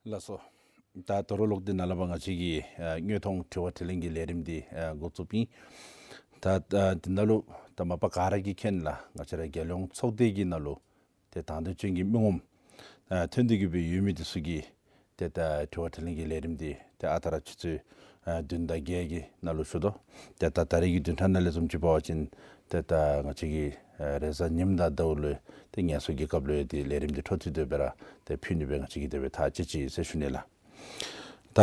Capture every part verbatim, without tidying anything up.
ལགས་སོ། ད་དོ་རུང་ལོག་སྟེ་ནཱ་ལས་ཕར་ང་བཅས་ཀྱི་ཨ་དངོས་མཐོང་དྲི་བ་དྲིས་ལན་གྱི་ལས་རིམ་འདི་ཨ་འགོ་བཙུགསཔ་ཨིན། ད་ཨ་འདི་ནང་ལུ་ད་མ་པ་ག་ར་གིས་མཁྱེན་ལགས། ང་བཅས་ར་རྒྱལ་ཡོངས་ཚོགས་སྡེ་གི་ནང་ལུ་ཏེ་དང་འདོད་ཅན་གྱི་མི་ངོམ་ཨ་ཐོན་ཏེ་གི་སྦེ་ཡོད་མི་འདི་ཚུ་གི་ཏེ་ད་དྲི་བ་དྲིས་ལན་གྱི་ལས་རིམ་འདི་ཏེ་ཨ་རྟག་ར་ཆུ་ཚོད་ཨ་བདུན་དང་བརྒྱད་ཀྱི་ནང་ལུ་ཞུ་དོ། ཏེ་ད་ད་རིས་ཀྱི་བདུན་ཕྲག་ནང་ལས་བཟུམ་ཅིག་འབད་བ་ཅིན་ཏེ་ད་ང་བཅས་ཀྱི་ཨ་རེས་གཟའ་ཉིམ་དང་ཟླཝ་ལུ་ཏེ་ངལ་གསོ་གི་སྐབས་ལུ་ཡང་ཏེ་ལས་རིམ་འདི་འཕྲོ་མཐུད་དེ་སྦེ་ར་ཏེ་ཕུལ་ནི་སྦེ་ང་བཅས་ཀྱིས་དེ་སྦེ་ཐག་བཅད་ཅི་ཟེར་ཞུ་ནི་ལགས། ད་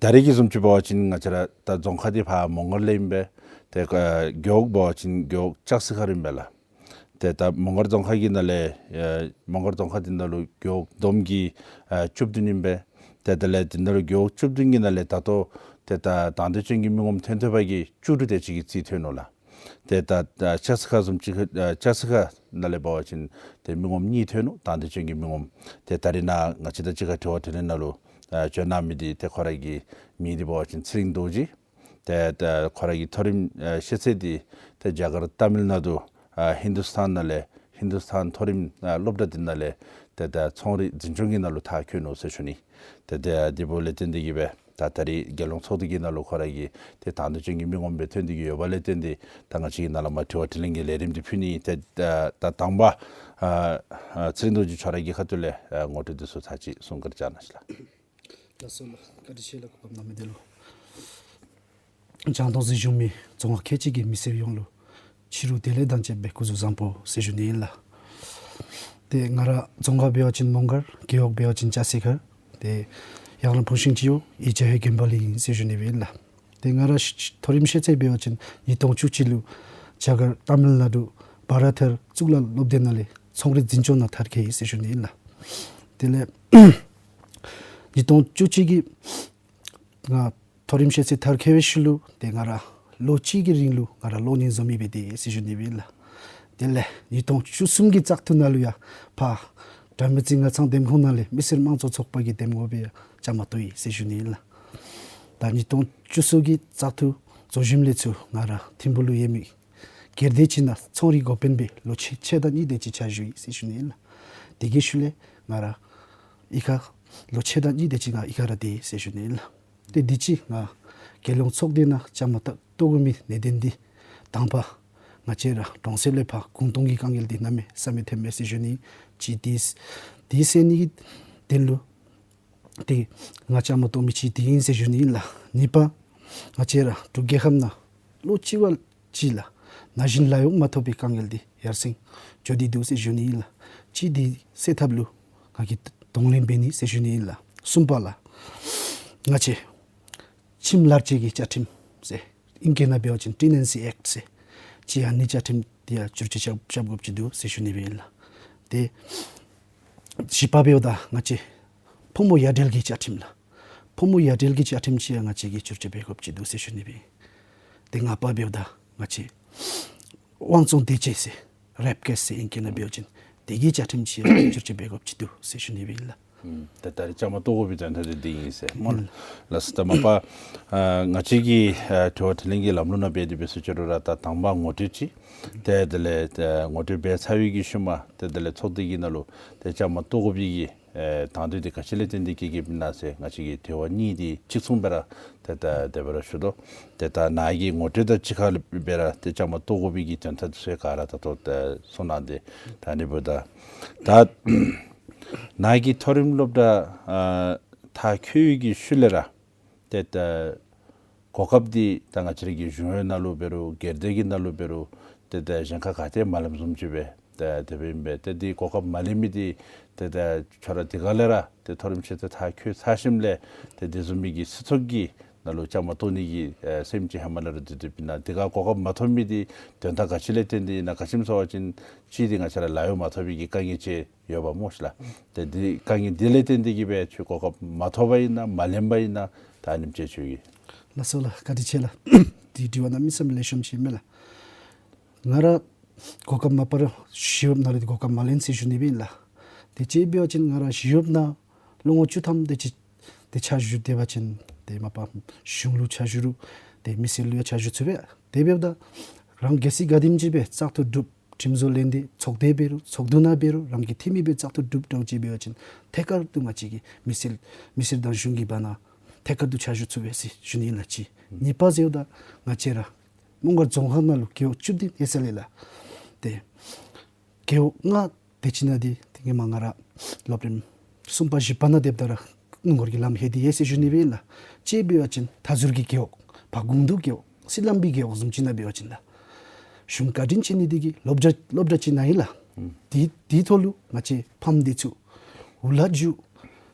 ད་རིས་ཀྱི་བཟུམ་ཅིག་འབད་བ་ཅིན་ང་བཅས་ར་ད་རྫོང་ཁག་འདི་ཕར་མོང་སྒར་ལས་ཨིན་པས། ཏེ་ཨ་རྒེད་འོག་འབད་བ་ཅིན་རྒེད་འོག་ལྕགས་བསིལ་ཁ་ཨིན་པས་ལགས། ཏེ་ད་མོང་སྒར་རྫོང་ཁག་གི་ནང་ལས་ཨེ་མོང་སྒར་རྫོང་ཁག་འདི་ནང་ལུ་རྒེད་འོག་བསྡོམས་ཀྱིས་ཨ་བཅུ་བདུན་ཨིན་པས། ཏེ་དེ་ལས་འདི་ནང་ལུ་རྒེད་འོག་བཅུ་བདུན་གྱི་ནང་ལས་ད་ལྟོ་ཏེ་ད་དང་འདོད་ཅན་གྱི་མི་ངོམ་ཐོན་ཐོན་པ་གིས་བཅུ་དྲུག་དེ་ཅིག་གི་རྩིས་ཐོན་ནུག་ལགས། ཏེ་ད་ད་ལྕགས་བསིལ་ཁ་བཟུམ་ཅིག་ཨ་ལྕགས་བསིལ་ཁ་ནང་ལས་འབད་བ་ཅིན་ཏེ་མི་ངོམ་གཉིས་ཐོན་ནུག། དང་འདོད་ཅན་གྱི་མི་ངོམ། ཏེ་ད་རིས་ནཱ་ང་བཅས་དང་གཅིག་ཁར་དྲི་བ་དྲིས་ལན་ནང་ལུ་ཨ་བྱོན་གནང་མི་འདི་ཏེ་ཁོ་ར་གི་མིང་འདི་འབད་བ་ཅིན་ཚེ་རིང་རྡོ་རྗེ། ཏེ་ད་ཁོ་ར་གི་མཐོ་རིམ་ཨ་ཤེས་ཚད་འདི་ཏེ་རྒྱ་གར་ཏ་མིལ་ནཱ་ཌུ་ཨ་ཧིན་དུ་སི་ཐན་ནང་ལས་ཧིན་དུ་སི་ཐན་མཐོ་རིམ་ཨ་སློབ་གྲྭ་འདི་ནང་ལས་ཏེ་ད་ཚོང་རིག་འཛིན་སྐྱོང་གི་ནང་ལུ་མཐར་འཁྱོལ་ནུག་ཟེར་ཞུ་ནི། ཏེ་ད་འདི་འབདཝ་ལས་བརྟེན་ཏེ་གི་སྦེ་ད་ད་རིས་རྒྱལ་ཡོངས་ཚོགས་སྡེ་གི་ནང་ལུ་ཁོ་ར་གིས་ཏེ་དང་འདོད་ཅན་གྱི་མི་ངོམ་སྦེ་ཐོན་ཏེ་གི་ཡོདཔ་ལས་བརྟེན་ཏེ་ད་ང་བཅས་ཀྱིས་ནཱ་ལས་མར་དྲི་བ་དྲིས་ལན་གྱི་ལས་རིམ་འདི་ཕུལ་ནི། ཏེ་ད་ད་དང་པ་ཨ་ཨ་ཚེ་རིང་རྡོ་རྗེ་ཁྱོད་ར་གི་ཁ་ཐུག་ལས་ཨ་ངོ་སྤྲོད་འདི་ཚུ་ཚར་གཅིག་གསུང་བཀའ་དྲིན་བསྐྱང་གནང་ཞུ་ལགས། ལགས་སོ་ལགས། བཀའ་དྲིན་ཆེ་ལགས། གོ་སྐབས་གནང་མི་འདི་ལུ། རྒྱང་མཐོང་གཟིགས་བཞུགས་མི་རྫོང་ཁག་ཁལ་གཅིག་གི་མི་སེར་ཡོངས་ལུ་ཕྱི་རུ་བདེ་ལེགས་དང་བཅས་པའི་སྐུ་གཟུགས་བཟང་པོ་ཟེར་ཞུ་ནི་ཨིན་ལགས། ཏེ་ང་ར་རྫོང་ཁག་འབད་བ་ཅིན་མོང་སྒར། རྒེད་འོག་འབད་བ་ཅིན་ལྕགས་བསིལ་ཁ། ཏེ་ཡང་ན་ཕུང་ཤིང་སྤྱི་འོག་ཨི་ཇ་ཧེ་གེམ་བ་ལི་ཨིན་ཟེར་ཞུ་ནི་སྦེ་ཨིན་ལགས། ཏེ་ང་ར་ཤ་ཤ་མཐོ་རིམ་ཤེས་ཚད་འབད་བ་ཅིན་ཉིས་སྟོང་བཅུ་གཅིག་ལུ་རྒྱ་གར་ཏ་མིལ་ནཱ་ཌུ་བྷ་ར་ཐར་གཙུག་ལག་སློབ་སྡེ་ནང་ལས་ཚོང་རིག་འཛིན་སྐྱོང་ནང་མཐར་འཁྱོལ་ཡི་ཟེར་ཞུ་ནི་ཨིན་ལགས། དེ་ལས་ཉིས་སྟོང་བཅུ་གཅིག་གི་ང་མཐོ་རིམ་ཤེས་ཚད་མཐར་འཁྱོལ་བའི་ཤུལ་ལུ་ཏེ་ང་ར་ལོ་གཅིག་གི་རིང་ལུ་ང་ར་གློག་བརྙན་བཟོ་མི་སྦེ་སྡོད་ཡི་ཟེར་ཞུ་ནི་སྦེ་ཨིན་ལགས། དེ་ལས་ཉིས་སྟོང་བཅུ་གསུམ་གྱི་བཙག་འཐུ་ནང་ལུ་ཡང་ཕར་དགྲ་མེད་རྩེ་རྔ་ཚང་འདེམས་ཁོངས་ནང་ལས་མི་སེར་དམངས་གཙོ་ཚོགས་པ་གི་འདེམས་ངོ་སྦེ་ཡང་བཅའ་མར་གཏོགས་ཡི་ཟེར་ཞུ་ནི་ཨིན་ལགས། ད་ཉིས་སྟོང་བཅུ་གསུམ་གྱི་བཙག་འཐུ་རྫོགས་ཞིནམ་ལས་ཚུར་ང་ར་ཐིམ་ཕུག་ལུ་ཡོད་མི་སྒེར་སྡེ་ཅིག་ནང་ཚོང་རིག་འགོ་དཔོན་སྦེ་ལོ་ཕྱེད་ཕྱེད་དང་གཉིས་དེ་ཅིག་ཕྱག་ཞུ་ཡི་ཟེར་ཞུ་ནི་ཨིན་ལགས། དེ་གི་ཤུལ་ལས་ང་ར་གཡུས་ཁར་ལོ་ཕྱེད་དང་གཉིས་དེ་ཅིག་ང་གཡུས་ཁར་ར་སྡོད་ཡི་ཟེར་ཞུ་ནི་ཨིན་ལགས། ཏེ་དུས་ཅི་ང་རྒྱལ་ཡོངས་ཚོགས་སྡེ་ནང་བཅའ་མར་གཏོགས་གཏོགས་དགོ་མི་གནད་དོན་འདི་དང་པ་ང་བཅས་ར་གྲོང་གསེབ་ལས་ཕར་གུང་སྟོང་གི་དཀའ་ངལ་འདི་གནམ་མེད་ས་མེད་ཐོན་མས་ཟེར་ཞུ་ནི། གཅིག་དེ་དེ་སེལ་ནི་གི་དོན་ལུ་ཏེ་ང་བཅའ་མར་གཏོགས་མི་གཅིག་དེ་ཨིན་ཟེར་ཞུ་ནི་ཨིན་ལགས། གཉིས་པ་ང་བཅས་ར་འབྲུག་རྒྱལ་ཁབ་ནང་ལོ་གཅིག་བ་གཅིག་ལགས་ན་གཞོན་ལཱ་གཡོག་མ་ཐོབ་པའི་དཀའ་ངལ་འདི་ཡར་སེང་འགྱོ་སྟེ་འདུག་ཟེར་ཞུ་ནི་ཨིན་ལགས། གཅིག་འདི་སེལ་ཐབས་ལུ་ང་གིས་གདོང་ལེན་འབད་ནི་ཟེར་ཞུ་ནི་ཨིན་ལགས། གསུམ་པ་ལགས་ང་བཅས་ཁྱིམ་གླར་སྤྱོད་ཀྱི་བཅའ་ཁྲིམས་ཟེར་ཨིང་སྐད་ནང་འབད་བ་ཅིན་ཊེ་ནན་སི་ཨེཀཊ་ཟེར་ཅིག་ཨ་ནི་བཅའ་ཁྲིམས་འདི་ཡང་བསྒྱུར་བཅོས་རྐྱབ་རྐྱབ་དགོཔ་ཅིག་འདུག་ཟེར་ཞུ་ནི་སྦེ་ཨིན་ལགས། ཏེ་བཞི་པ་འབདཝ་ད་ང་བཅས་ཕོ་མོ་ཡ་བྲལ་གྱི་བཅའ་ཁྲིམས་ལགས། ཕོ་མོ་ཡ་བྲལ་གྱི་བཅའ་ཁྲིམས་ཅིག་ཡང་ང་བཅས་ཀྱིས་བསྒྱུར་བཅོས་འབད་དགོཔ་ཅིག་འདུག་ཟེར་ཞུ་ནི་སྦེ། ཏེ་ལྔ་པ་འབདཝ་ད་ང་བཅས་དབང་བཙོང་འདོད་སྤྱོད་ཟེར་རེཔ་ཀེསི་ཟེར་ཨིང་སྐད་ནང་འབད་བ་ཅིན་དེ་གི་བཅའ་ཁྲིམས་ཅིག་ཡང་བསྒྱུར་བཅོས་འབད་དགོཔ་ཅིག་འདུག་ཟེར་ཞུ་ནི་སྦེ་ཨིན་ལགས། ཨུམ་ད་ད་རིས་བཅའ་མར་གཏོགས་དགོ་པའི་དོན་དག་འདི་འདི་ཨིན་ཟེར་སྨོ་ལགས། ལགས་སོ། ད་མ་པ་ཨ་ང་བཅས་ཀྱི་ཨ་དྲི་བ་དྲིས་ལན་གྱི་ལམ་ལུགས་ནང་འབད་དེ་འབད་ཟེར་ཅི་རུང་ར་ད་དང་པ་ངོ་སྤྲོད་ཅིག། ཏེ་དེ་ལས་ཨ་ངོ་སྤྲོད་འབད་ཚར་བའི་གི་ཤུལ་མ་ཏེ་དེ་ལས་ཚོགས་སྡེ་གི་ནང་ལུ་ཏེ་བཅའ་མར་གཏོགས་དགོ་པའི་གི་ཨེ་དང་འདོད་འདི་ག་ཅི་ལས་བརྟེན་ཏེ་སྐྱེས་སྐྱེསཔ་ཨིན་ན་ཟེར་ང་བཅས་ཀྱི་དྲི་བ་གཉིས་འདི་གཅིག་མཚུངས་སྦེ་ར་ཏེ་ད་དེ་སྦེ་ར་ཞུ་དོ། ཏེ་ད་ནཱ་གི་ངོ་སྤྲོད་དང་གཅིག་ཁར་སྦེ་ར་ཏེ་བཅའ་མར་གཏོགས་དགོ་པའི་གི་དོན་དག་འདི་ཚུ་ག་ར་ད་ལྟོ་ཏེ་གསུངས་གནང་སྟེ་ད་ཨ་ནི་འབདཝ་ད་ད་ནཱ་གི་མཐོ་རིམ་སློབ་གྲྭ་ཨ་མཐར་འཁྱོལ་བའི་གི་ཤུལ་ལས་ར་ཏེ་ད་གོ་སྐབས་འདི་ད་ང་བཅས་ར་གི་གཞུང་གཡོག་ནང་ལུ་འབད་རུང་སྒེར་སྡེ་གི་ནང་ལུ་འབད་རུང་ཏེ་ད་གཞན་ཁར་ག་ཏེ་མ་ལེནམ་བཟུམ་ཅིག་སྦེ་ཏེ་དེ་སྦེ་ཨིན་པས། ཏེ་འདི་གོ་སྐབས་མ་ལེན་མི་འདི་ཏེ་ད་ཁྱོད་ར་འདི་ག་ལས་ར་ཏེ་མཐོ་རིམ་ཤེས་ཚད་མཐར་འཁྱོལ་ཚར་ཞིནམ་ལས་ཏེ་དེ་བཟུམ་མའི་གི་སྲིད་ཚོགས་ཀྱི་ནང་ལུ་བཅའ་མར་གཏོགས་ནི་གི་ཨེ་སེམས་ཅིག་ཧེ་མ་ལས་ར་འདུག་འདུགཔ་ཨིན་ན། འདི་ག་གོ་སྐབས་མ་ཐོབ་མི་འདི་དོན་དག་ག་ཅི་ལས་བརྟེན་ཏེ་ཨིན་ན། ག་ཅི་སྨོ་ཟེར་བ་ཅིན་གཅིག་འདི་ང་བཅས་ར་ལཱ་གཡོག་མ་ཐོབ་པའི་གི་དཀའ་ངལ་ཅིག་ཡོདཔ་སྨོ་ཤིག་ལགས། ཏེ་འདི་དཀའ་ངལ་འདི་ལས་བརྟེན་ཏེ་གི་སྦེ་ཁྱོད་གོ་སྐབས་མ་ཐོབ་པ་ཨིན་ན་མ་ལེན་པ་ཨིན་ན་ད་ཨ་ནེམ་ཅིག་ཞུ་གེ། ལགས་སོ་ལགས། བཀའ་དྲིན་ཆེ་ལགས། འདི་དྲི་བ་གནམ་མེད་ས་མེད་ལེགས་ཤོམ་ཅིག་ཨིན་མས་ལགས། ང་ར་གོ་སྐབས་མ་པ་ར་ཞི་གཡོགཔ་ནང་ལུ་ཏེ་གོ་སྐབས་མ་ལེན་ཟེར་ཞུ་ནི་སྦེ་ཨིན་ལགས། ཏེ་ཅིག་འབད་བ་ཅིན་ང་ར་ཞི་གཡོགཔ་ནང་ལོ་ངོ་བཅུ་ཐམ་དེ་ཅིག་ཏེ་ཕྱག་ཞུ་སྡོད་པ་ཅིན་ཏེ་མ་པ་གཞུང་ལུ་ཕྱག་ཞུ་རུང་ཏེ་མི་སེར་ལུ་ཡང་ཕྱག་ཞུ་ཚུགས་པས། དེ་འབདཝ་ད་རང་གལ་སྲིད་ག་དེམ་ཅིག་སྦེ་བཙག་འཐུ་གྲུབ་ ཁྲིམས་བཟོ་ལེན་ཏེ་ཚོགས་སྡེ་འབད་རུང་ཚོགས་འདུ་ནང་འབད་རུང་རང་གི་འཐུས་མི་སྦེ་བཙག་འཐུ་གྲུབ་འགྱོ་ཅི་འབད་བ་ཅིན་ཐད་ཀར་དུ་ང་བཅས་ཀྱིས་མི་སེར་མི་སེར་དང་གཞུང་གི་བར་ན་ཐད་ཀར་དུ་ཕྱག་ཞུ་ཚུགས་པས་ཟེར་ཞུ་ནི་ཨིན་ལགས་གཅིག། ཨུམ། གཉིས་པ་ཟེརཝ་ད་ང་བཅས་ར་མོང་སྒར་རྫོང་ཁག་ནང་ལུ་རྒེད་འོག་བཅུ་བདུན་ཡོད་ས་ལས་ལགས། ཏེ་རྒེད་འོག་ལྔ་དེ་ཅིག་ནང་འདི་ཏེ་ཧེ་མ་ང་ར་སློབ་རིམ་གསུམ་པ་བཞི་པ་ནང་སྡོདཔ་ད་ར་སྣུམ་འཁོར་གྱི་ལམ་ལྷོད་དེ་ཡོད་ཟེར་ཞུ་ནི་སྦེ་ཨིན་ལགས། གཅིག་འབད་བ་ཅིན་མཐའ་ཟུར་གྱི་རྒེད་འོག་བ་གུང་དུ་རྒེད་འོག་སི་ལམ་བི་རྒེད་འོག་བཟུམ་ཅིག་ནང་འབད་བ་ཅིན་ལགས། གཞུང་བཀའ་དྲིན་ཆེ་ནི་འདི་གིས་སློབ་གྲྭ་སློབ་གྲྭ་ཅིག་ནང་ཨིན་ལགས། ཨུམ། དེ་དེའི་ཐོག་ལུ་ང་བཅས་ཕམ་འདི་ཚུ་འུ་ལག་རྒྱུག་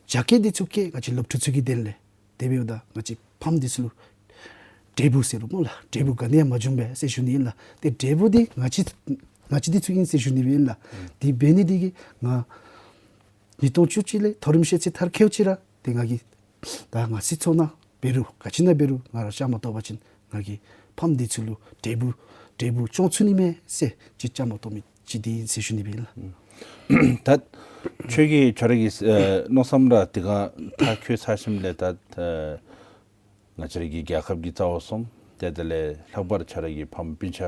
རྒྱ་སྐྱེད་འདི་ཚུ་སྐྱེ་ང་བཅས་སློབ་ཕྲུག་ཚུ་གི་དོན་ལས། དེ་འབདཝ་ད་ང་བཅས་ཕམ་འདི་ཚུ་ལུ་འབྲས་བུ་ཟེར་རུང་སྨོ་ལགས། འབྲས་བུ་ག་ནི་ཡང་མ་བྱུང་པས་ཟེར་ཞུ་ནི་ཨིན་ལགས། ཏེ་འབྲས་བུ་འདི་ང་བཅས་ང་བཅས་འདི་ཚུ་ཨིན་ཟེར་ཞུ་ནི་སྦེ་ཨིན་ལགས། ཨུམ། དེ་འབད་ནི་འདི་གིས་ང་ཉིས་སྟོང་བཅུ་གཅིག་ལས་མཐོ་རིམ་ཤེས་ཚད་མཐར་འཁྱོལ་ཅི་ར་ཏེ་ང་གིས་ད་ང་སྲིད་ཚོགས་ནང་འབད་རུང་ག་ཅི་ནང་འབད་རུང་ང་ར་བཅའ་མར་གཏོགས་པ་ཅིན་ང་གིས་ཕམ་འདི་ཚུ་ལུ་འབྲས་བུ་འབྲས་བུ་བྱུང་ཚུགས་ནི་མས་ཟེར་ཅིག་བཅའ་མར་གཏོགས་མི་ཅིག་འདི་ཨིན་ཟེར་ཞུ་ནི་སྦེ་ཨིན་ལགས། ད་ཁྱོད་ཀྱིས་ཁྱོད་ར་གི་ཨེ་མནོ་བསམ་ར་དེ་སྒང་མཐར་འཁྱོལ་ཚར་ཞིནམ་ལས་ད་ཨེ་ང་བཅས་ར་གི་རྒྱལ་ཁབ་ཀྱི་རྩ་བ་གསུམ་ཏེ་དེ་ལས་ལྷག་པར་ཁྱོད་ར་གི་ཕམ་སྤུན་ཆ་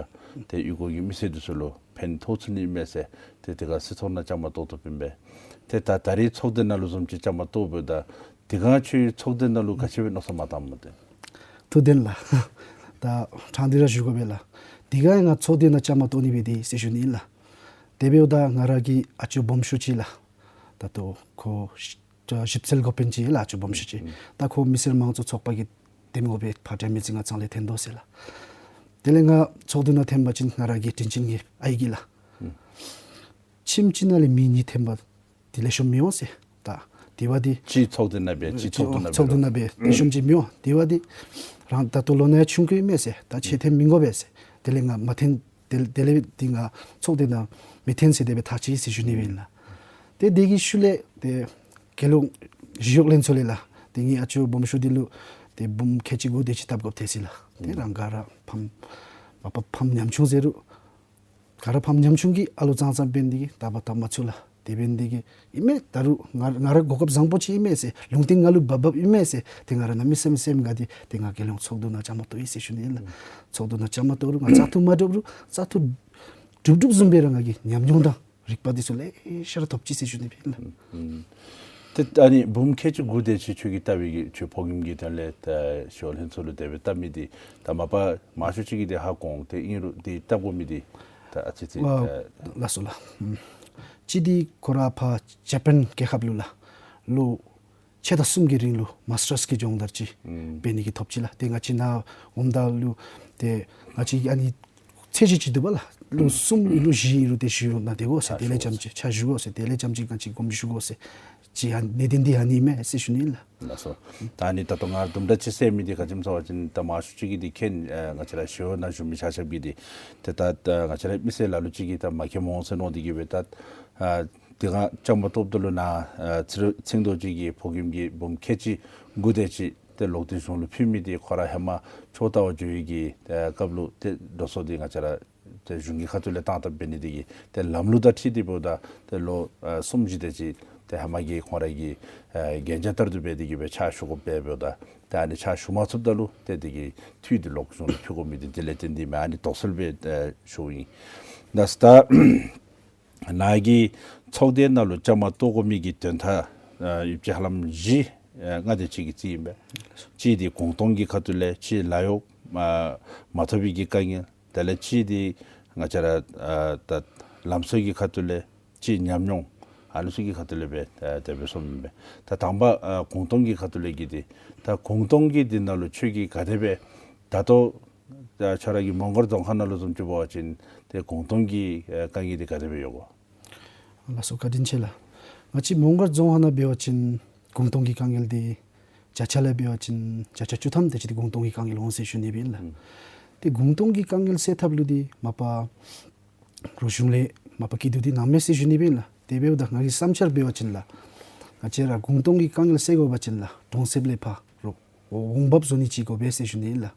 ཏེ་གཡུས་སྒོ་གི་མི་སེར་འདི་ཚུ་ལུ་ཕན་ཐོགས་ཚུགས་ནི་མས་ཟེར་ཏེ་དེ་སྒང་སྲིད་ཚོགས་ནང་བཅའ་མར་གཏོགས་གཏོགསཔ་ཨིན་པས། ཏེ་ད་ད་རེས་ཚོགས་སྡེ་ནང་ལུ་བཟུམ་ཅིག་བཅའ་མར་གཏོགསཔ་ད་དེ་སྒང་ཁྱོད་ཚོགས་སྡེ་ནང་ལུ་ག་ཅི་སྦེ་མནོ་བསམ་མ་བཏངམ་སྨོ་ཏེ། ཐུགས་བདེན་ལགས། ད་དྲང་སྟེ་ར་ཞུ་དགོ་པས་ལགས། དེ་སྒང་ང་ཚོགས་སྡེ་ནང་བཅའ་མར་གཏོགས་ནི་སྦེ་འདི་ཟེར་ཞུ་ནི་ཨིན་ལགས། དེ་འབདཝ་ད་ང་ར་གི་ཨ་ཅོ་སྦོམ་ཤོས་ཅིག་ལགས། ད་ལྟོ་ཁོ་ཞིབ་འཚོལ་འགོ་དཔོན་ཅིག་ལགས། ཨ་ཅོ་སྦོམ་ཤོས་ཅིག། ཨུམ། ད་ཁོ་མི་སེར་མང་གཙོ་ཚོགས་པ་གི་འདེམས་ངོ་སྦེ་ཕར་དྲན་མི་ཚེ་ང་ཚང་ལས་འཐོན་དོ་ཟེར་ལགས། དེ་ལས་ང་ཚོགས་སྡེ་ནང་འཐོན་པ་ཅིན་ང་ར་གི་དྲིན་ཅན་གྱི་ཨའི་གིས་ལགས། ཨུམ། ཁྱིམ་གཅིག་ནང་ལས་མི་གཉིས་འཐོན་པ་འདི་ལེགས་ཤོམ་མི་འོང་ཟེར། ད་དེ་བ་འདི་གཅིག་ཚོགས་སྡེ་ནང་འབད་གཅིག་ཚོགས་འདུ་ནང་འབད་ཚོགས་འདུ་ནང་འབད་ལེགས་ཤོམ་ཅིག་མི་འོང་། དེ་བ་འདི་རང་ད་ལྟོ་ལོ་ན་ཡང་ཆུང་ཀུ་ཨིན་མས་ཟེར། ད་ཕྱིར་འཐོན་མི་དགོ་པས་ཟེར། དེ་ལས་ང་མ་འཐོན། དེ་དེ་ལས་འདི་ང་ཚོགས་སྡེ་ནང་མི་འཐོན་ཟེར་དེ་སྦེ་ཐག་བཅད་ཡི་ཟེར་ཞུ་ནི་སྦེ་ཨིན་ལགས། ཏེ་དེ་གི་ཤུལ་ལས་ཏེ་རྒྱལ་ཡོངས་ཞི་གཡོག་ལྷན་ཚོགས་ལས་ལགས། ཏེ་ངེའི་ཨ་ཅོ་སྦོམ་ཤོས་འདི་ལུ་ཏེ་འབུམ་ཁལ་གཅིག་དགུ་དེ་ཅིག་བཏབ་དགོཔ་ཐལ་ཅི་ལགས། ཏེ་རང་ག་ར་ཕམ་མ་པ་ཕམ་ཉམ་ཆུང་ཟེར་རུང་ག་ར་ཕམ་ཉམ་ཆུང་གི་ཨ་ལོ་ཙང་ཙང་འབད་ནི་དེ་གིས་བཏབ་པ་བཏབ་མ་ཚུགས་ལགས། དེ་འབད་ནི་དེ་གིས་ཨིན་མས། ད་རུང་ང་ང་ར་གོ་སྐབས་བཟང་པོ་ཅིག་ཨིན་མས་ཟེར། ལུང་བསྟན་ང་ལུ་འབབ་འབབ་ཨིན་མས་ཟེར། ཏེ་ང་ར་གནམ་མེད་ས་མེད་སེམས་དགའ་སྟེ་ཏེ་ང་རྒྱལ་ཡོངས་ཚོགས་འདུ་ནང་བཅའ་མར་གཏོགས་ཡི་ཟེར་ཞུ་ནི་ཨིན་ལགས། ཚོགས་འདུ་ནང་བཅའ་མར་གཏོགས་རུང་ང་བཙག་འཐུ་མ་གྲུབ་རུང་བཙག་འཐུ་གྲུབ་གྲུབ་བཟུམ་སྦེ་ར་ང་གིས་ཉམས་མྱོང་དང་རིག་པ་འདི་ཚུ་ལེ་ཤ་ར་ཐོབ་ཅི་ཟེར་ཞུ་ནི་སྦེ་ཨིན་ལགས། ཨུམ། ཏེ་ཨ་ནི་འབུམ་ཁལ་གཅིག་དགུ་དེ་ཅིག་ཁྱོད་ཀྱིས་བཏབ་པའི་གི་ཁྱོད་ཕོ་རྒནམ་གྱི་དོན་ལས་ད་ཞི་གཡོག་ལྷན་ཚོགས་ལུ་དེ་སྦེ་བཏབ་མི་འདི་ད་མ་པ་མང་ཤོས་ཅིག་གིས་འདི་ཧ་གོ་འོང་། ཏེ་ཨིན་རུང་འདི་བཏབ་དགོ་མི་འདི་ད་ཨ་ཙི་ཙི་ཨ་ད་ལགས་སོ་ལགས། ཨུམ། གཅིག་འདི་ཁོ་ར་ཕར་ཇ་པཱན་རྒྱལ་ཁབ་ལུ་ལགས་ལོ་ཕྱེད་དང་གསུམ་གྱི་རིང་ལུ་མཱས་ཊརསི་གི་སྦྱོང་བརྡར་ཅིག་ཨུམ་འབད་ནི་གི་ཐོབ་ཅི་ལགས། ཏེ་ང་བཅས་ནཱ་འོངམ་ད་ལུ་ཏེ་ང་བཅས་ཨ་ནི་ཚད་གཞི་ཅིག་འདུག་པ་ལགས། ལོ་གསུམ་ཨིན་རུང་བཞི་ཨིན་རུང་ཏེ་ཞི་གཡོག་ནང་སྡོད་དགོ་ཟེར། དེ་ལས་རྐྱངམ་ཅིག་ཕྱག་ཞུ་དགོ་ཟེར། དེ་ལས་རྐྱངམ་ཅིག་ང་བཅས་དགོངསམ་ཞུ་དགོ་ཟེར། ཅིག་ཨ་གནད་དོན་འདི་ཨ་ནི་མས་ཟེར་ཞུ་ནི་ལགས། ལགས་སོ། ད་ཨ་ནི་ད་ལྟོ་ང་དུམ་གྲ་ཅིག་ཟེར་མི་འདི་ག་ཅི་སྨོ་ཟེར་བ་ཅིན་ད་མང་ཤོས་ཅིག་གིས་འདི་མཁྱེན། ཨ་ང་བཅས་ར་ཞི་གཡོག་ནང་བཞུགས་མི་ཆ་ཁྱབ་ཀྱིས་འདི་ཏེ་ད་ཨ་ང་བཅས་ར་མི་སེར་ལ་ལུ་ཅིག་གིས་ད་མ་མཁྱེནམ་འོང་ཟེར་མནོ་སྟེ་གིས་སྦེ་ད་ཨ་དེ་སྒང་བཅའ་མར་གཏོགསཔ་ད་ལུ་ནཱ་ཨ་ཚེ་རིང་ཚེ་རིང་རྡོ་རྗེ་གི་ཕོ་རྒནམ་གྱི་འབུམ་ཁལ་གཅིག་དགུ་དེ་ཅིག་ཏེ་ལོག་སྟེ་གཞུང་ལུ་ཕུལ་མི་འདི་ཁོ་ར་ཧེ་མ་ཕྱོགས་མཐའ་བར་འགྱོ་བའི་གི་ཨ་སྐབས་ལུ་ཏེ་འགྲོ་སོང་འདི་ང་བཅས་ར་ཏེ་གཞུང་གི་ཁ་ཐུག་ལས་བཏང་བཏངམ་འབད་ནི་དེ་གིས་ཏེ་ལམ་ལུགས་དང་འཁྲིལ་ཏེ་འབདཝ་ད་ཏེ་ལོ་ཨ་གསུམ་བཞི་དེ་ཅིག་ཏེ་ཧེ་མ་གི་ཁོང་ར་གི་ཨ་གན་རྒྱ་ལྟར་དུ་འབད་དེ་གིས་སྦེ་ཕྱག་ཞུ་དགོཔ་འབདཝ་ད་ཏེ་ཨ་ནི་ཕྱག་ཞུ་མ་ཚུགསཔ་ད་ལུ་ཏེ་དེ་གི་འཐུས་འདི་ལོག་གཞུང་ལུ་ཕུལ་དགོ་མི་འདི་དེ་ལས་བརྟེན་ཏེ་མས། ཨ་ནི་དོགས་སེལ་སྦེ་ཨ་ཞུཝ་ཨིན། ད་ད་ནཱ་གི་ཚོགས་སྡེ་ནང་ལུ་བཅའ་མར་གཏོགས་དགོ་མི་གི་དོན་དག་ཨ་ཡོདཔ་ཅིག་ཧ་ལམ་བཞི་ཨ་ལྔ་དེ་ཅིག་གི་རྩིས་ཨིན་པས། གཅིག་འདི་གུང་སྟོང་གི་ཁ་ཐུག་ལས། གཅིག་ལཱ་གཡོག་ཨ་མ་ཐོབ་པའི་གི་དཀའ་ངལ། དེ་ལས་གཅིག་འདི་ང་བཅས་ར་ཨ་ད་ལམ་སྲོལ་གྱི་ཁ་ཐུག་ལས། གཅིག་ཉམས་མྱོང་། ཨ་ནི་ཚུ་གི་ཁ་ཐུག་ལས་སྦེ་ཨ་དེ་སྦེ་སོངམ་ཨིན་པས། ད་དང་པ་ཨ་གུང་སྟོང་གི་ཁ་ཐུག་ལས་ཀྱི་འདི་ད་གུང་སྟོང་གི་འདི་ནང་ལུ་ཁྱོད་ཀྱིས་ག་དེ་སྦེ་ད་ལྟོ་ད་ཁྱོད་ར་གི་མོང་སྒར་རྫོང་ཁག་ནང་ལུ་བཟུམ་ཅིག་འབད་བ་ཅིན་ཏེ་གུང་སྟོང་གི་ཨ་དཀའ་ངལ་འདི་ག་དེ་སྦེ་ཡོད་གོ། ལགས་སོ། བཀའ་དྲིན་ཆེ་ལགས། ང་བཅས་མོང་སྒར་རྫོང་ཁག་ནང་འབད་བ་ཅིན་གུང་སྟོང་གི་དཀའ་ངལ་འདི་བརྒྱ་ཆ་ལས་འབད་བ་ཅིན་བརྒྱ་ཆ་བཅུ་ཐམ་དེ་ཅིག་འདི་གུང་སྟོང་གི་དཀའ་ངལ་འོང་ཟེར་ཞུ་ནི་སྦེ་ཨིན་ལགས། ཨུམ་ཏེ་གུང་སྟོང་གི་དཀའ་ངལ་སེལ་ཐབས་ལུ་འདི་མ་པ་རོགས་གཞུང་ལས་མ་པ་སྐྱིད་སྡུག་འདི་གནངམ་མས་ཟེར་ཞུ་ནི་སྦེ་ཨིན་ལགས། དེ་འབདཝ་ད་ང་གི་བསམ་འཆར་འབད་བ་ཅིན་ལགས། ང་བཅས་ར་གུང་སྟོང་གི་དཀའ་ངལ་སེལ་དགོ་པ་ཅིན་ལགས། གྲོང་གསེབ་ལས་ཕར་རོགས་འོང་འབབ་བཟོ་ནི་ཅིག་དགོ་པས་ཟེར་ཞུ་ནི་ཨིན་ལགས།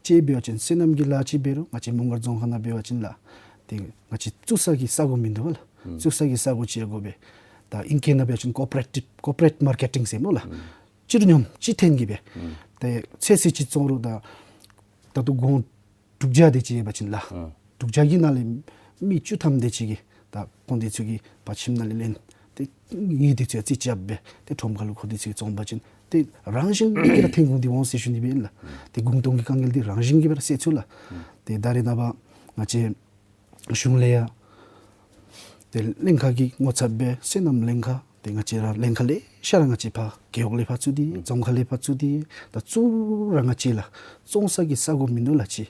གཅིག་འབད་བ་ཅིན་སོ་ནམ་གྱི་ལཱ་ཅིག་འབད་རུང་ང་བཅས་མོང་སྒར་རྫོང་ཁག་ནང་འབད་བ་ཅིན་ལགས། ཏེ་ང་བཅས་བཙུགས་ས་གི་ས་གོ་མིན་འདུག་པ་ལགས། ཨུམ་བཙུགས་ས་གི་ས་གོ་ཅིག་ཡང་དགོ་པས། ད་ཨིང་སྐད་ནང་འབད་བ་ཅིན་ཀོ་པ་རེ་ཊིབ་ཀོ་པ་རེཊ་མར་ཀེ་ཊིང་ཟེར་སྨོ་ལགས། ཨུམ་སྤྱིར་སྙོམས་སྤྱི་མཐུན་གྱི་སྦེ། ཨུམ་ཏེ་ཚོད་བསྲེ་ཅིག་བཙོང་རུང་ད་ད་ལྟོ་གོང་དྲུག་བརྒྱ་དེ་ཅིག་ཡོད་པ་ཅིན་ལགས། ཨུམ་དྲུག་བརྒྱ་གི་ནང་ལས་ མི་བཅུ་ཐམ་དེ་ཅིག་གིས་ད་ཁོང་དེ་ཚུ་གིས་ཕར་ཁྱིམ་ནང་ལས་ལེན། ཏེ་ངེའི་དེ་ཚུ་ཡང་རྩིས་རྐྱབ་སྦེ་ཏེ་ཁྲོམ་ཁ་ལུ་ཁོང་དེ་ཚུ་གིས་བཙོང་པ་ཅིན་ཏེ་རང་བཞིན་གྱིས་ར་ཐོན་ཁུངས་འདི་འོང་ཟེར་ཞུ་ནི་སྦེ་ཨིན་ལགས། ཏེ་གུང་སྟོང་གི་དཀའ་ངལ་འདི་རང་བཞིན་གྱིས་སྦེ་ར་སེལ་ཚུགས་ལགས། ཏེ་ད་རེས་ནངས་པ་ང་བཅས་གཞུང་ལས་ཡང་ཏེ་ལྷན་ཁག་གི་ངོ་ཚབ་སྦེ་སོ་ནམ་ལྷན་ཁག་ཏེ་ང་བཅས་ར་ལྷན་ཁག་ལེ་ཤ་ར་ང་བཅས་ཕར་རྒེད་འོག་ལས་ཕར་བཙུགས་ཏེ་རྫོང་ཁག་ལས་ཕར་བཙུགས་ཏེ་ད་བཙུགས་ར་ང་བཅས་ལགས་བཙོང་ས་གི་ས་གོ་མིན་འདུག་ལགས། ཅིག་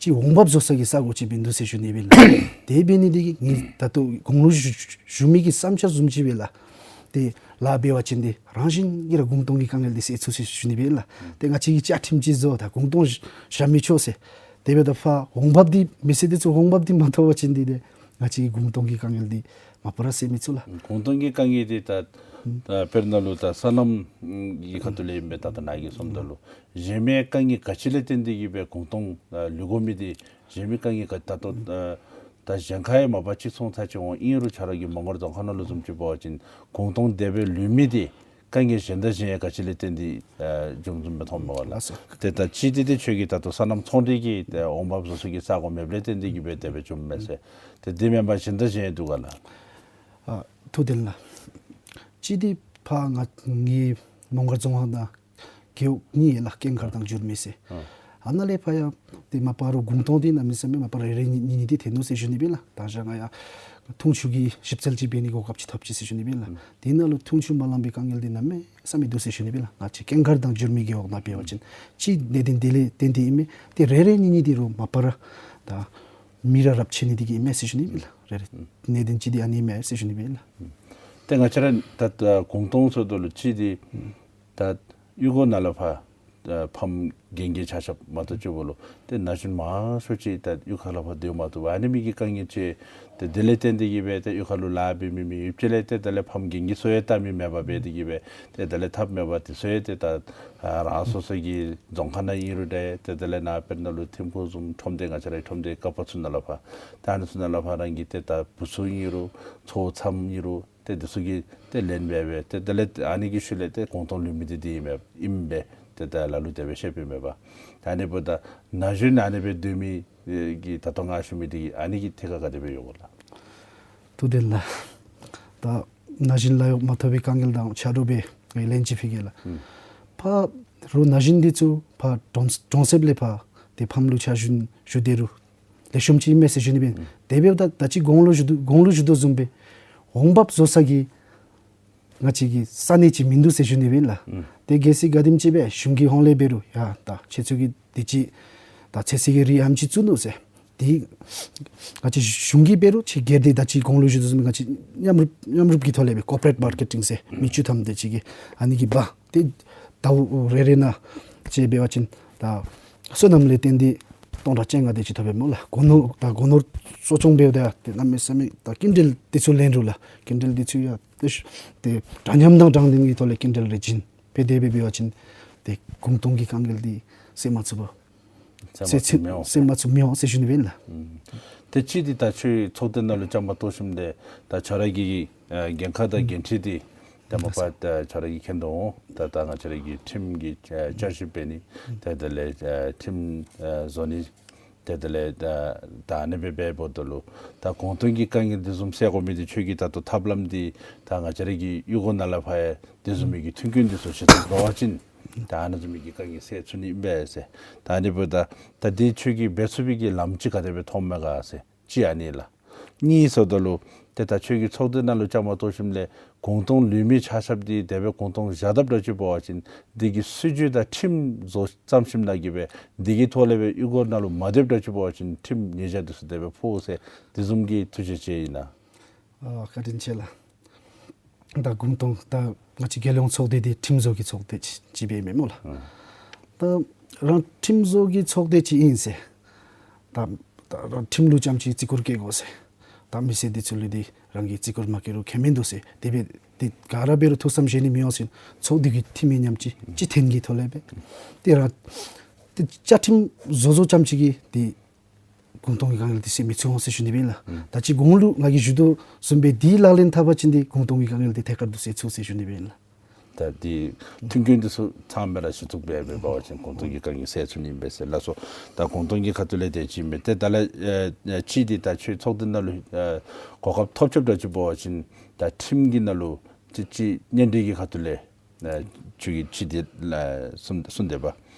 ཅིག་འོང་འབབ་བཟོ་ས་གི་ས་གོ་ཅིག་མིན་འདུག་ཟེར་ཞུ་ནི་སྦེ་ཨིན་ལགས། དེ་འབད་ནི་འདི་གིས་ངེའི་ད་ལྟོ་གོང་ལུ་ཞུ་ཞུ་མི་གི་བསམ་འཆར་བཟུམ་ཅིག་སྦེ་ལགས། ཏེ་ལཱ་འབད་བ་ཅིན་ཏེ་རང་བཞིན་གྱིས་ར་གུང་སྟོང་གི་དཀའ་ངལ་འདི་སེལ་ཚུགས་ཟེར་ཞུ་ནི་སྦེ་ཨིན་ལགས། ཏེ་ང་བཅས་ཀྱིས་བཅའ་ཁྲིམས་ཅིག་བཟོ། ད་གུང་སྟོང་བཞག་མི་ཆོག་ཟེར། དེ་འབདཝ་ད་ཕར་འོང་འབབ་འདི་མི་སེར་དེ་ཚུ་འོང་འབབ་འདི་མ་ཐོབ་པ་ཅིན་འདི་ཏེ་ང་བཅས་ཀྱི་གུང་སྟོང་གི་དཀའ་ངལ་འདི་མ་པ་ར་སེལ་མི་ཚུགས་ལགས། གུང་སྟོང་གི་དཀའ་ངལ་འདི་ད་ད་དཔེར་ན་ལུ་ད་སོ་ནམ་གྱི་ཁ་ཐུག་ལས་ཨིན་པས། ད་ད་ནཱ་གིས་གསུངམ་ད་ལུ་གཞན་མི་དཀའ་ངལ་ག་ཅི་ལས་བརྟེན་ཏེ་གིས་སྦེ་གུང་སྟོང་ལུས་དགོ་མི་འདི་གཞན་མི་དཀའ་ངལ་ག་ད་ལྟོ་ད་གཞན་ཁར་ཡང་མ་པ་ཅིག་སོང་ཚར་ཅིག་འོང་། ཨིན་རུང་ཁྱོད་ར་གི་མོང་སྒར་རྫོང་ཁག་ནང་ལུ་བཟུམ་ཅིག་འབད་བ་ཅིན་གུང་སྟོང་དེ་སྦེ་ལུས་མི་འདི་དཀའ་ངལ་གཞན་དང་གཞན་ཡང་ག་ཅི་ལས་བརྟེན་ཏེ་ཨ་བྱུངམ་བཟུམ་སྦེ་མཐོངམ་མས་ལགས། ལགས་སོ། ཏེ་ད་གཅིག་འདི་ཏེ་ཁྱོད་ཀྱི་ད་ལྟོ་སོ་ནམ་ཚོང་འབྲེལ་གྱི་ཏེ་འོང་འབབ་བཟོ་ས་གི་ས་གོ་མེདཔ་ལས་བརྟེན་ཏེ་གིས་སྦེ་དེ་སྦེ་བྱུངམ་མས་ཟེར། ཏེ་འདི་མེན་པར་གཞན་དང་གཞན་ཡང་འདུག་ག་ལགས། ཨ་ཐུགས་བདེན་ལགས། གཅིག་འདི་ཕར་ང་ངེའི་མོང་སྒར་རྫོང་ཁག་ནང་རྒེད་འོག་གཉིས་ཡོད་ལགས། ཀེང་མཁར་དང་འགྱུར་མེད་ཟེར། ཨ་ནཱ་ལས་ཕར་ཡང་ཏེ་མ་པ་ར་གུང་སྟོང་འདི་གནམ་མེད་ས་མེད་མ་པ་རེ་རེ་གཉིས་གཉིས་འདི་ཐོན་ནུག་ཟེར་ཞུ་ནི་སྦེ་ལགས། ད་ཅི་ང་ཡང་འཐུང་ཆུ་གི་ཞིབ་འཚོལ་ཅིག་འབད་ནི་གི་གོ་སྐབས་ཅིག་ཐོབ་ཅི་ཟེར་ཞུ་ནི་སྦེ་ལགས། དེ་ནང་ལུ་འཐུང་ཆུ་མ་ལང་པའི་དཀའ་ངལ་འདི་གནམ་མེད་ས་མེད་འདུག་ཟེར་ཞུ་ནི་སྦེ་ལགས། ང་བཅས་ཀེང་མཁར་དང་འགྱུར་མེད་རྒེད་འོག་ནང་འབད་བ་ཅིན་ཅིག་གནད་དོན་དེ་ལས་བརྟེན་ཏེ་ཨིན་མས། ཏེ་རེ་རེ་གཉིས་གཉིས་འདི་རུང་མ་པ་ར་ད་མི་ར་རབ་ཆད་ནི་འདི་གིས་ཨིན་མས་ཟེར་ཞུ་ནི་སྦེ་ལགས། རེ་རེ་གནད་དོན་ཅིག་འདི་ཨ་ནི་ཨིན་མས་ཟེར་ཞུ་ནི་སྦེ་ལགས། ཏེ་ང་བཅས་ར་ད་ད་གུང་སྟོང་ཟེརཝ་ད་ལུ་གཅིག་འདི་ད་གཡུས་སྒོ་ནང་ལས་ཕར་ད་ཕམ་རྒན་རྒས་ཆ་ཁྱབ་མ་གཏོགས་ཅིག་འབདཝ་ལུ་ཏེ་ན་གཞོན་མང་ཤོས་ཅིག་ད་གཡུས་ཁ་ལས་ཕར་སྡོད་མ་བཏུབ། ཨ་ནི་མི་གི་དཀའ་ངལ་ཅིག། ཏེ་དེ་ལས་བརྟེན་ཏེ་གིས་སྦེ་ཏེ་གཡུས་ཁ་ལུ་ལཱ་འབད་མི་མི་ཡོདཔ་ཅིག་ལས་ཏེ་དེ་ལས་ཕམ་རྒན་རྒས་ཚུ་ཡང་ལྟ་མི་མེད་པར་འབད་དེ་གིས་སྦེ་ཏེ་དེ་ལས་ཐབས་མེད་པར་དེ་ཚུ་ཡང་ཏེ་ད་ཨ་རང་སོ་སོ་གི་རྫོང་ཁག་ནང་ཨིན་རུང་འདྲ། ཏེ་དེ་ལས་ནཱ་དཔེར་ན་ལུ་ཐིམ་ཕུག་བཟུམ་ཁྲོམ་སྡེ་ང་བཅས་རའི་ཁྲོམ་སྡེ་ཀ་པ་ཚུ་ནང་ལས་ཕར་ཏེ་ཨ་ནི་ཚུ་ནང་ལས་ཕར་རང་གི་ཏེ་ད་བུ་ཚུ་ཨིན་རུང་ཚའོ་ཚམོ་ཨིན་རུང་ཏེ་དེ་ཚུ་གིས་ཏེ་ལེན་འབད་སྦེ་ཏེ་དེ་ལས་ཨ་ནི་གི་ཤུལ་ལས་ཏེ་གུང་སྟོང་ལུས་མི་འདི་འདི་ཨིན་མས་ཨིན་པས། ཏེ་ད་ལ་ལུ་དེ་སྦེ་བཤདཔ་ཨིན་མས་པ། ད་ཨ་ནི་འབདཝ་ད་ན་གཞོན་ཨ་ནི་སྦེ་སྡོད་མི་གི་ད་ལྟོ་ང་ཞུ་མི་འདི་ཨ་ནི་གི་ཐད་ཁར་ག་དེ་སྦེ་ཡོད་ག་ལགས། ཐུགས་བདེན་ལགས། ད་ན་གཞོན་ལཱ་གཡོག་མ་ཐོབ་པའི་དཀའ་ངལ་དང་ཆ་རོགས་སྦེ་ལན་ཅིག་ཕུལ་གེ་ལགས། ཕར་རོགས་ན་གཞོན་འདི་ཚུ་ཕར་གྲོང་གྲོང་གསེབ་ལས་ཕར་ཏེ་ཕམ་ལུ་ཕྱག་ཞུ་ཞུ་སྡོད་རུང་ལེགས་ཤོམ་ཅིག་ཨིན་མས་ཟེར་ཞུ་ནི་སྦེ། དེ་འབདཝ་ད་ད་ཅི་གོང་ལུ་ཞུ་དོ་གོང་ལུ་ཞུ་དོ་བཟུམ་སྦེ་འོང་འབབ་བཟོ་ས་གི་ང་བཅས་ཀྱི་ས་གནས་ཅིག་མིན་འདུག་ཟེར་ཞུ་ནི་སྦེ་ལགས། ཏེ་གལ་སྲིད་ག་དེམ་ཅིག་སྦེ་གཞུང་གི་ཧོངས་ལས་འབད་རུང་ཡ་ད་ཁྱེད་ཚུ་གིས་དེ་ཅིག་ད་ཚོད་བསྲེ་གི་རིགས་ཨ་ནེམ་ཅིག་བཙུགས་ནུག་ཟེར། དེ་ང་བཅས་གཞུང་གིས་འབད་རུང་ཅིག་སྒེར་སྡེ་ད་ཅི་གོང་ལུ་ཞུ་དོ་བཟུམ་ང་བཅས་མཉམ་རུབ་མཉམ་རུབ་ཀྱི་ཐོག་ལས་སྦེ་ཀོར་པོ་རེཊ་མར་ཀེ་ཊིང་ཟེར་མི་བཅུ་ཐམ་དེ་ཅིག་གིས་ཨ་ནི་གི་འབག་སྟེ་ཟླཝ་རེ་རེ་ནང་ཅིག་འབད་བ་ཅིན་ད་སོ་ནམ་ལས་བརྟེན་ཏེ་སྟོང་ཕྲག་བཅོ་ལྔ་དེ་ཅིག་ཐོབ་པས་སྨོ་ལགས། སྒོ་ནོར་ད་སྒོ་ནོར་གསོ་སྐྱོང་འབདཝ་ད་ཏེ་གནམ་མེད་ས་མེད་ད་སྐྱིན་འགྲུལ་དེ་ཚུ་ལེན་རུང་ལགས། སྐྱིན་འགྲུལ་དེ་ཚུ་ཡང་ཏེ་ཏེ་འདྲ་མཉམ་དང་དྲང་བདེན་གྱི་ཐོག་ལས་སྐྱིན་འགྲུལ་རེ་བྱིན་སྦེ་དེ་སྦེ་འབད་བ་ཅིན་ཏེ་གུང་སྟོང་གི་དཀའ་ངལ་འདི་སེལ་མ་ཚུགས་པ། སེལ་མ་ཚུགས་མི་འོང་ཟེར། སེལ་མ་ཚུགས་མི་འོང་ཟེར་ཞུ་ནི་སྦེ་ཨིན་ལགས། ཨུམ། ཏེ་གཅིག་འདི་ད་ཁྱོད་ཚོགས་སྡེ་ནང་ལུ་བཅའ་མར་གཏོགས་ཞིནམ་ལས་ད་ཁྱོད་ར་གི་ཨ་འགན་ཁག་དང་འགན་འཁྲི་འདི་ད་མ་པ་ད་ཁྱོད་ར་གིས་མཁྱེན་དོ་འོང་། ད་ད་ང་བཅས་ར་གི་ཁྲིམས་ཀྱི་ཨ་བསྐྱར་ཞིབ་འབད་ནི་ད་དེ་ལས་ཨ་ཁྲིམས་ཨ་བཟོ་ནི་ད་དེ་ལས་ད་ད་ཨ་ནི་སྦེ་འབདཝ་ད་ལུ་ད་གུང་སྟོང་གི་དཀའ་ངལ་འདི་བཟུམ་སེལ་དགོ་མི་འདི་ཁྱོད་ཀྱི་ད་ལྟོ་ཐབས་ལམ་འདི་ད་ང་བཅས་ར་གི་གཡུས་སྒོ་ནང་ལས་ཕར་ཡང་དེ་བཟུམ་མའི་གི་མཐུན་རྐྱེན་འདི་ཚུ་ཞིག་ཏུ་འགྱོ་བ་ཅིན་ད་ཨ་ནི་བཟུམ་མའི་གི་དཀའ་ངལ་སེལ་ཚུགས་ནི་ཨིན་པས་ཟེར། ད་ཨ་ནི་འབདཝ་ད་ད་འདི་ཁྱོད་ཀྱིས་འབད་ཚུགས་པའི་གི་ལམ་ཅིག་ག་དེ་སྦེ་མཐོངམ་མས་ག་ཟེར། གཅིག་ཨ་ནི་ལགས། གཉིས་ཟེརཝ་ད་ལུ་ཏེ་ད་ཁྱོད་ཀྱི་ཚོགས་སྡེ་ནང་ལུ་བཅའ་མར་གཏོགས་ཞིནམ་ལས་གུང་སྟོང་ལུས་མི་ཆ་ཁྱབ་འདི་དེ་སྦེ་གུང་སྟོང་བཞག་དཔ་འདྲཝ་ཅིག་འབད་བ་ཅིན་འདི་གི་སྲིད་བྱུས་དང་ཁྲིམས་བཟོ་བརྩམས་ཞིནམ་ལས་གིས་སྦེ་འདི་གི་ཐོག་ལས་སྦེ་གཡུས་སྒོ་ནང་ལུ་མ་སྡོདཔ་འདྲཝ་ཅིག་འབད་བ་ཅིན་ཁྲིམས་ཉེས་བྱ་འདི་ཚུ་དེ་སྦེ་ཕོག་ཟེར་དེ་བཟུམ་གྱི་ཐུགས་བཞེད་ཅིག་ཨིན་ན། ཨ་བཀའ་དྲིན་ཆེ་ལགས། ད་གུང་སྟོང་ད་ང་བཅས་རྒྱལ་ཡོངས་ཚོགས་སྡེ་འདི་ཁྲིམས་བཟོ་གི་ཚོགས་སྡེ་ཅིག་ཅིག་སྦེ་མས་སྨོ་ལགས། ཨ་ད་རང་ཁྲིམས་བཟོ་གི་ཚོགས་སྡེ་ཅིག་ཨིན་ཟེར་ད་ད་རང་ཁྲིམས་ལུགས་ཙམ་ཅིག་བརྩི་བཀུར་བསྐྱེད་དགོ་ཟེར། ད་མི་སེར་འདི་ཚུ་ལུ་འདི་རང་གིས་བརྩི་བཀུར་མ་བསྐྱེད་རུང་ཁྱད་མིན་འདུག་ཟེར། དེ་སྦེ་འདི་ག་ར་འབད་རུང་ཐུགས་བསམ་བཞེས་ནི་མི་འོང་ཟེར། ཚོགས་འདུ་གི་འཐུས་མི་མཉམ་ཅིག་སྤྱི་མཐུན་གྱི་ཐོག་ལས་སྦེ་ཏེ་རང་ཏེ་བཅའ་ཁྲིམས་བཟོ་བཟོཝ་ཙམ་ཅིག་གིས་འདི་གུང་སྟོང་གི་དཀའ་ངལ་འདི་སེལ་མི་ཚུགས་འོང་ཟེར་ཞུ་ནི་སྦེ་ཨིན་ལགས། ཨུམ། ད་ཅི་གོང་ལུ་ང་གིས་ཞུ་དོ་བཟུམ་སྦེ་འདི་ལག་ལེན་འཐབ་པ་ཅིན་འདི་གུང་སྟོང་གི་དཀའ་ངལ་འདི་ཐད་ཀར་དུ་སེལ་ཚུགས་ཟེར་ཞུ་ནི་སྦེ་ཨིན་ལགས། ད་འདི་མཐུན་རྐྱེན་འདི་ཚུ་ཚང་མེད་ར་གཞི་བཙུགས་འབད་འབད་བ་ཅིན་གོང་ཐང་གི་དཀའ་ངལ་སེལ་ཚུགས་ནི་ཨིན་པས་ཟེར་ལགས་སོ། ད་གོང་ཐང་གི་ཁ་ཐུག་ལས་དེ་ཅིག་ཨིན་པས། ཏེ་ད་ལས་ཨེ་ཨེ་ཅིག་འདི་ད་ཁྱོད་ཚོགས་སྡེ་ནང་ལུ་ཨེ་གོ་སྐབས་ཐོབ་ཆོགཔ་འདྲཝ་ཅིག་འབད་བ་ཅིན་ད་ཁྲིམས་ཀྱི་ནང་ལུ་ཅིག་ཅིག་གཉེན་སྒྲིག་གི་ཁ་ཐུག་ལས་ཨེ་ཁྱོད་ཀྱིས་ཅིག་འདི་ལས་གསུངས་གསུངས་དེས་པ།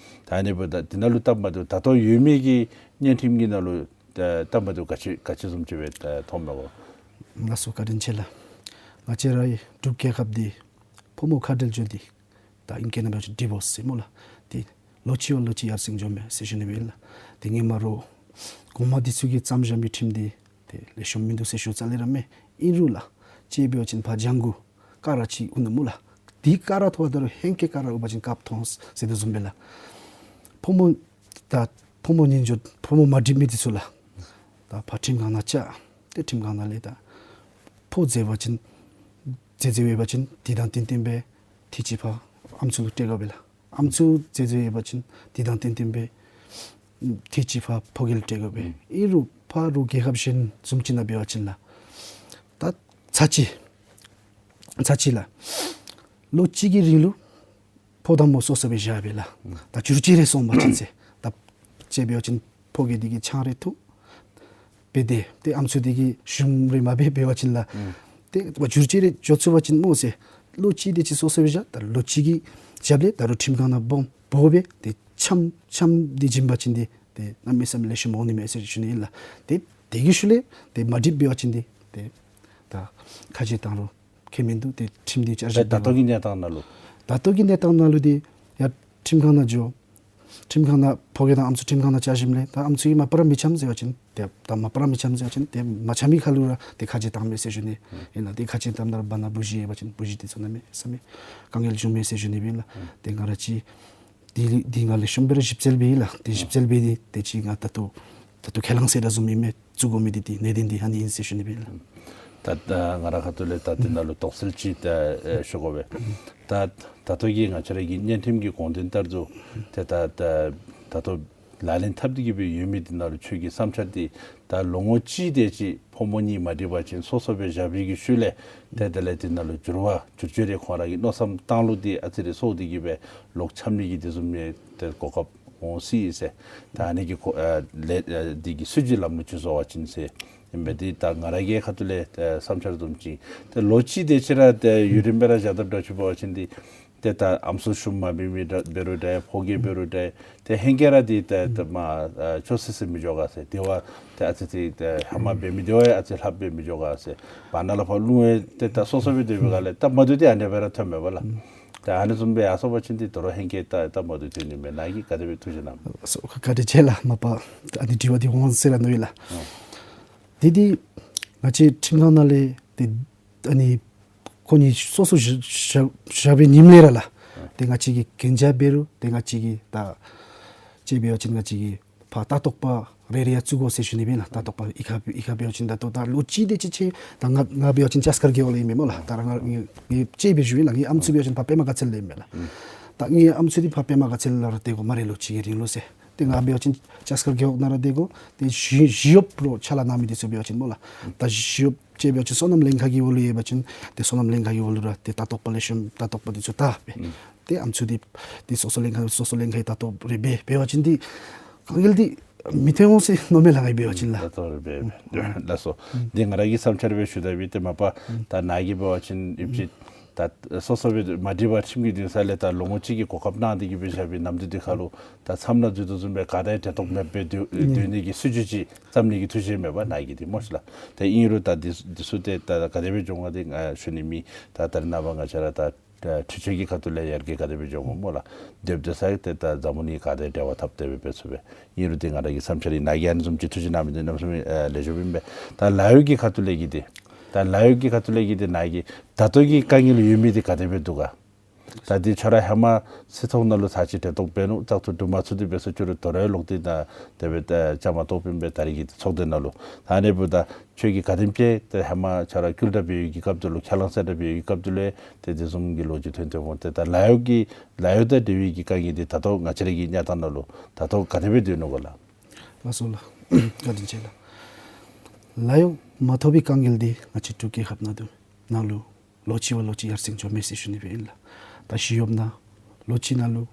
ད་ཨ་ནི་འབདཝ་ད་འདི་ནང་ལུ་སྟབས་མ་བདེཝ་ད་ལྟོ་ཡོད་མི་གི་གཉེན་ཁྲིམས་ཀྱི་ནང་ལུ་ད་སྟབས་མ་བདེཝ་ག་ཅི་ག་ཅི་བཟུམ་ཅིག་སྦེ་ད་མཐོངམ་མས་གོ། ལགས་སོ། བཀའ་དྲིན་ཆེ་ལགས། ང་བཅས་རའི་འབྲུག་རྒྱལ་ཁབ་འདི་ཕོ་མོ་ཁ་བྲལ་འགྱོ་སྟེ་ད་ཨིང་སྐད་ནང་འབད་བ་ཅིན་ཌི་བོརསི་ཟེར་སྨོ་ལགས། ཏེ་ལོ་གཅིག་བ་ལོ་གཅིག་ཡར་སེང་འགྱོཝ་མས་ཟེར་ཞུ་ནི་སྦེ་ཨིན་ལགས། ཏེ་ཧེ་མ་རོགས་གོང་མ་འདི་ཚུ་གིས་བརྩམས་བཞག་མི་ཁྲིམས་འདི་ཏེ་ལེགས་ཤོམ་མིན་འདུག་ཟེར་ཞུ་ས་ལས་ར་མེན། ཨིན་རུང་ལགས་ཅིག་འབད་བ་ཅིན་ཕར་ལྗང་གུ་ཀ་ར་ཅིག་འོང་ནི་སྨོ་ལགས། དེ་ཀ་ར་ཐོབ་ད་རུང་ཧེང་སྐལ་ཀ་ར་འོང་པ་ཅིན་བཀབ་ཐོན་ཟེར་དོ་བཟུམ་སྦེ་ལགས། ཕོ་མོ་ད་ཕོ་མོ་གཉེན་སྦྱོར་ཕོ་མོ་མ་འགྲིག་མི་འདི་ཚུ་ལགས། ད་ཕར་ཁྲིམས་ཁང་ནང་བཅར། ཏེ་ཁྲིམས་ཁང་ནང་ལས་ད་ཕོ་འཛོལ་བ་ཅིན་འཛོལ་འཛོལཝ་ཡོད་པ་ཅིན་དེ་དང་བསྟུན་བསྟུན་སྦེ་ཐེངས་གཅིག་ཕར་ཨམ་སྲུ་ལུ་སྤྲོད་དགོ་པས་ལགས། ཨམ་སྲུ་འཛོལ་འཛོལཝ་ཡོད་པ་ཅིན་དེ་དང་བསྟུན་བསྟུན་སྦེ་ཐེངས་གཅིག་ཕར་ཕོ་རྒྱས་ལུ་སྤྲོད་དགོ་པས། ཨིན་རུང་ཕར་རོགས་རྒྱལ་ཁབ་གཞན་བཟུམ་ཅིག་ནང་འབད་བ་ཅིན་ལགས། ད་ཚར་གཅིག་ཚར་གཅིག་ལགས། ལོ་གཅིག་གི་རིང་ལུ་ཕོ་དང་མོ་སོ་སོ་སྦེ་བཞག་པས་ལགས། ད་འགྱུར་བཅོས་རེ་སོང་པ་ཅིན་ཟེར། ད་ཅིག་འབད་བ་ཅིན་ཕོ་རྒྱས་འདི་གིས་ཆང་རེ་འཐུང་སྦེ་སྡོད། ཏེ་ཨམ་སྲུ་འདི་གིས་ཞུམ་རེ་མ་འབད་འབད་བ་ཅིན་ལགས། ཏེ་འགྱུར་བཅོས་རེ་འགྱོ་ཚུགས་པ་ཅིན་སྨོ་ཟེར། ལོ་གཅིག་དེ་ཅིག་སོ་སོ་སྦེ་བཞག། ད་ལོ་གཅིག་གི་རྒྱབ་ལས་ད་རུང་ཁྲིམས་ཁང་ནང་འབོ་འབོ་སྦེ་ཏེ་འཆམ་འཆམ་འདི་བྱིན་པ་ཅིན་ཏེ་ཏེ་གནམ་མེད་ས་མེད་ལེགས་ཤོམ་འོང་ནི་མས་ཟེར་ཞུ་ནི་ཨིན་ལགས། ཏེ་དེ་གི་ཤུལ་ལས་ཏེ་མ་འགྲིག་འབད་བ་ཅིན་ཏེ་ཏེ་ད་ཁ་གྱེས་བཏང་རུང་ཁྱད་མིན་འདུག། ཏེ་ཁྲིམས་འདི་བསྐྱར་ཞིབ་ད་ལྟོ་གི་གནས་སྟངས་ནང་ལུ། ད་ལྟོ་གི་གནས་སྟངས་ནང་ལུ་འདི་ཡར་ཁྲིམས་ཁང་ནང་འགྱོ། ཁྲིམས་ཁང་ནང་ཕོ་རྒྱས་དང་ཨམ་སྲུ་ཁྲིམས་ཁང་ནང་བཅར་ཞིནམ་ལས་ད་ཨམ་སྲུ་གིས་མ་པ་ར་མི་འཆམ་ཟེར་བ་ཅིན་ཏེ་ད་མ་པ་ར་མི་འཆམ་ཟེར་བ་ཅིན་ཏེ་མ་འཆམ་མི་ཁར་ལུ་ར་ཏེ་ཁ་གྱེས་བཏངམ་མས་ཟེར་ཞུ་ནི་ཨིན་ལགས། ཏེ་ཁ་གྱེས་བཏངམ་ད་ར་བར་ན་བུ་གཞི་ཡོད་པ་ཅིན་བུ་གཞི་འདི་ཚུ་གནམ་མེད་ས་མེད་དཀའ་ངལ་བྱུངམ་མས་ཟེར་ཞུ་ནི་སྦེ་ཨིན་ལགས། ཏེ་ང་ར་ཅིག་འདི་འདི་ང་ལེགས་ཤོམ་སྦེ་ར་ཞིབ་འཚོལ་འབད་ཡི་ལགས། ཏེ་ཞིབ་འཚོལ་འབད་དེ་ཏེ་ཅིག་ང་ད་ལྟོ་ད་ལྟོ་ཁས་བླངས་ཟེར་ར་བཟུམ་ཨིན་མས། བཙུགས་དགོ་མི་འདི་ཏེ་གནད་དོན་འདི་ཨ་ནི་ཨིན་ཟེར་ཞུ་ནི་སྦེ་ཨིན་ལགས། ད་ད་ང་ར་ཁ་ཐུག་ལས་ད་འདི་ནང་ལུ་དོགས་སེལ་ཅིག་ད་ཨེ་ཞུ་དགོ་པས། ད་ད་ལྟོ་གི་ང་བཅས་ར་གི་གཉེན་ཁྲིམས་ཀྱི་དགོངས་དོན་ལྟར་དུ་ཏེ་ད་ད་ད་ལྟོ་ལག་ལེན་འཐབ་སྟེ་གི་སྦེ་ཡོད་མི་འདི་ནང་ལུ་ཁྱོད་ཀྱི་བསམ་འཆར་འདི་ད་ལོ་ངོ་གཅིག་དེ་ཅིག་ཕོ་མོ་གཉིས་མ་འགྲིག་པ་ཅིན་སོ་སོ་སྦེ་བཞག་པའི་གི་ཤུལ་ལས་ཏེ་དེ་ལས་འདི་ནང་ལུ་འགྱུར་བ་འགྱུར་བཅོས་རེ་ཁོང་ར་གི་མནོ་བསམ་བཏང་ལུགས་འདི་ཨ་ཙི་རེ་སོར་ཏེ་གི་སྦེ་ལོག་འཆམ་ནི་གི་དེ་བཟུམ་མའི་ཏེ་གོ་སྐབས་འོང་སྲིད་ཟེར། ད་ཨ་ནི་གི་ཁོ་ཨ་ལས་ཨ་འདི་གི་སྲིད་བྱུས་ལམ་ལུགས་ཅིག་བཟོ་བ་ཅིན་ཟེར་ཨིན་པས། འདི་ད་ང་ར་གི་ཁ་ཐུག་ལས་ཨ་བསམ་འཆར་བཟུམ་ཅིག་ཏེ་ལོ་གཅིག་དེ་ཅིག་ར་ཏེ་ཡུན་རིངམོ་སྦེ་ར་བཞག་དཔ་འདྲཝ་ཅིག་འབད་བ་ཅིན་འདི་ཏེ་ད་ཨམ་སྲུ་ཞུམ་མ་འབད་མི་འདྲ་འབད་རུང་འདྲ་ཕོ་རྒྱས་འབད་རུང་འདྲ་ཏེ་ཧེང་སྐལ་ར་འདི་ཏེ་ཏེ་མ་ཨ་ཅོག་སི་སི་མི་འགྱོ་ག་ཟེར། དེ་བ་ཏེ་ཨ་ཙི་ཏེ་ཏེ་ཧེ་མ་འབད་མི་དེ་བ་ཨ་ཙི་ལྷགཔ་སྦེ་མི་འགྱོ་ག་ཟེར། བར་ན་ལས་ཕར་རླུང་ཡང་ཏེ་ད་སོ་སོ་སྦེ་སྡོད་པའི་སྒང་ལས་སྟབས་མ་བདེཝ་འདི་ཨ་ནེ་སྦེ་ར་ཐོནམ་མས་པ་ལགས། ད་ཨ་ནི་བཟུམ་སྦེ་ཡར་སོང་པ་ཅིན་འདི་དོ་རུང་ཧེང་སྐལ་ད་སྟབས་མ་བདེཝ་ཐོན་ནི་མས། ནཱ་གིས་ག་དེ་སྦེ་ཐུགས་བཞེད་གནངམ། སོ་བཀའ་དྲིན་ཆེ་ལགས། མ་པ་ཨ་ནི་དྲི་བ་འདི་འོང་ཟེར་ར་མནོ་ཡི་ལགས། ཨོ། འདི་འདི་ང་བཅས་ཁྲིམས་ཁང་ནང་ལས་འདི་ཨ་ནི་ཁོང་གཉིས་སོ་སོ་བཞག་བཞག་བཞག་པའི་ཉིནམ་ལས་ར་ལགས། ཨ་ཏེ་ང་བཅས་ཀྱིས་གན་རྒྱ་འབད་རུང་ཏེ་ང་བཅས་ཀྱིས་ད་ཅིག་འབད་བ་ཅིན་ང་བཅས་ཀྱིས་ཕར་ལྟ་རྟོག་པ་རེ་རེ་ཡང་བཙུགས་དགོ་ཟེར་ཞུ་ནི་སྦེ་ཨིན་ལགས། ལྟ་རྟོག་པ་གཡུས་ཁ་གཡུས་ཁ་འབད་བ་ཅིན་ད་ལྟོ་ད་ལོ་གཅིག་དེ་ཅིག་ཅིག་ད་ང་ང་འབད་བ་ཅིན་ལྕགས་མཁར་རྒེད་འོག་ལས་ཨིན་མས་སྨོ་ལགས། ད་ར་ང་ངེའི་ཅིག་སྦེ་ཞུ་ཡི་ལགས། ངེའི་ཨམ་སྲུ་འབད་བ་ཅིན་ཕར་པདྨ་དགའ་ཚལ་ལས་ཨིན་མས་ལགས། ད་ངེའི་ཨམ་སྲུ་འདི་ཕར་པདྨ་དགའ་ཚལ་ལས་ར་སྡོད་དགོ་སྨ་རེ་ལོ་གཅིག་གི་རིང་ལུ་ཟེར། ཏེ་ང་འབད་བ་ཅིན་ལྕགས་མཁར་རྒེད་འོག་ནང་ར་སྡོད་དགོ། ཏེ་ཞི་ཞི་གཡོགཔ་རོགས་ཕྱག་ལཱ་གནང་མི་འདི་ཚུ་འབད་བ་ཅིན་སྨོ་ལགས། ད་ཞི་གཡོགཔ་ཅིག་འབད་བ་ཅིན་སོ་ནམ་ལྷན་ཁག་གི་འོག་ལུ་ཡོད་པ་ཅིན་ཏེ་སོ་ནམ་ལྷན་ཁག་གི་འོག་ལུ་ར་ཏེ་ལྟ་རྟོག་པ་ལེགས་ཤོམ་ལྟ་རྟོག་པ་འདི་ཚུ་ལྟ་སྦེ། ཏེ་ཨམ་སྲུ་འདི་ཏེ་སོ་སོ་ལྷན་ཁག་སོ་སོ་ལྷན་ཁག་གི་ལྟ་རྟོག་རེ་འབད་འབད་བ་ཅིན་འདི་དཀའ་ངལ་འདི་མི་ཐོན་འོང་ཟེར་མནོཝ་མས་ལགས། ངེ་འབད་བ་ཅིན་ལགས། ལགས་སོ། འདི་ང་ར་གི་བསམ་འཆར་སྦེ་ཞུ་དེས་པས། ཏེ་མ་པ་ད་ནཱ་གིས་འབད་བ་ཅིན་ཨིན་ཅི་ད་སོ་སོ་སྦེ་མ་འགྲིག་པར་ཁྲིམས་ཀྱི་འདུན་ས་ལས་ད་ལོ་ངོ་གཅིག་གི་གོ་སྐབས་གནང་སྟེ་གི་སྦེ་བཞག་པའི་ནམ་དུས་འདི་ཁར་ལུ་ད་མཚམས་ནང་འཛུལ་དོ་བཟུམ་སྦེ་ག་དང་འབྲེལ་གཏོགས་མེདཔ་སྦེ་སྡོད་སྡོད་ནི་གི་སྲིད་བྱུས་ཅིག་བརྩམ་ནི་གི་ཐུགས་བཞེད་མེད་པ་ནཱ་གིས་འདི་སྨོ་ཤི་ལགས། ཏེ་ཨིན་རུང་ད་འདི་འདི་ཚུ་ཏེ་ད་ག་དེ་སྦེ་འགྱོ་འོང་ག་འདི་ང་ཞུ་ནི་མེད། ད་ད་རེས་ནངས་པ་ང་བཅས་ར་ད་ད་འཕྲུལ་ཆས་ཀྱི་ཁ་ཐུག་ལས་ཡར་རྒྱས་ག་དེ་སྦེ་འགྱོཝ་སྨོ་ལགས། སྡོདཔ་སྡོད་ས་ཡང་ཏེ་ད་འཛམ་བུ་གླིང་ག་དང་འབྲེལ་བ་འཐབ་སྟེ་སྦེ་འབད་ཚུགས་པས། ཨིན་རུང་ཏེ་ང་ར་གི་བསམ་འཆར་ཨིན། ནཱ་གིས་ཨ་ནི་བཟུམ་ཅིག་ཐུགས་བཞེད་གནང་མི་འདི་གནམ་མེད་ས་མེད་ཨེ་ལེགས་ཤོམ་ཨིན་པས། ད་ལཱ་གཡོག་གི་ཁ་ཐུག་ལས་ཀྱི་འདི་ད་ལཱ་གཡོག་གི་ཁ་ཐུག་ལས་ཀྱི་འདི་ནཱ་གིས་ད་ལྟོ་གི་དཀའ་ངལ་ཡོད་མི་འདི་ག་དེ་སྦེ་འདུག་ག། ད་འདི་ཁྱོད་ར་ཧེ་མ་སྲིད་ཚོགས་ནང་ལུ་ཚར་གཅིག་འབྲེལ་གཏོགས་འབད་ནུག། བཙག་འཐུ་གྲུབ་མ་ཚུགས་ཏེ་འབད་སོང་ཅི་རུང་དོ་རུང་ལོག་སྟེ་ད་དེ་སྦེ་ད་བཅའ་མར་གཏོགས་པའི་ཨིན་པས། ད་རེས་ཀྱི་འདི་ཚོགས་སྡེ་ནང་ལུ་ད་ཨ་ནི་འབདཝ་ད་ཁྱོད་ཀྱིས་ག་དེམ་ཅིག་ཏེ་ཧེ་མ་ཁྱོད་ར་སྐུལ་དྲགས་འབད་བའི་གི་སྐབས་དེ་ལུ་ཁས་བླངས་ཟེར་དྲགས་འབད་བའི་གི་སྐབས་དེ་ལུ་ཏེ་དེ་བཟུམ་གྱི་ལོ་རྒྱུས་ཐོན་ཐོནམ་འོང་། ཏེ་ད་ལཱ་གཡོག་གི་ལཱ་གཡོག་དང་འབྲེལ་བའི་གི་དཀའ་ངལ་འདི་ད་ལྟོ་ང་བཅས་ར་གི་གནས་སྟངས་ནང་ལུ་ད་ལྟོ་ག་དེ་སྦེ་སྡོད་ནུག་གོ་ལགས། ལགས་སོ་ལགས། བཀའ་དྲིན་ཆེ་ལགས། ལཱ་གཡོག་མ་ཐོབ་པའི་དཀའ་ངལ་འདི་ང་བཅས་འབྲུག་རྒྱལ་ཁབ་ནང་དུ་ནང་ལུ་ལོ་གཅིག་བ་ལོ་གཅིག་ཡར་སེང་འགྱོཝ་མས་ཟེར་ཞུ་ནི་སྦེ་ཨིན་ལགས། ད་ཞི་གཡོགཔ་ནང་ལོ་གཅིག་ནང་ལུ་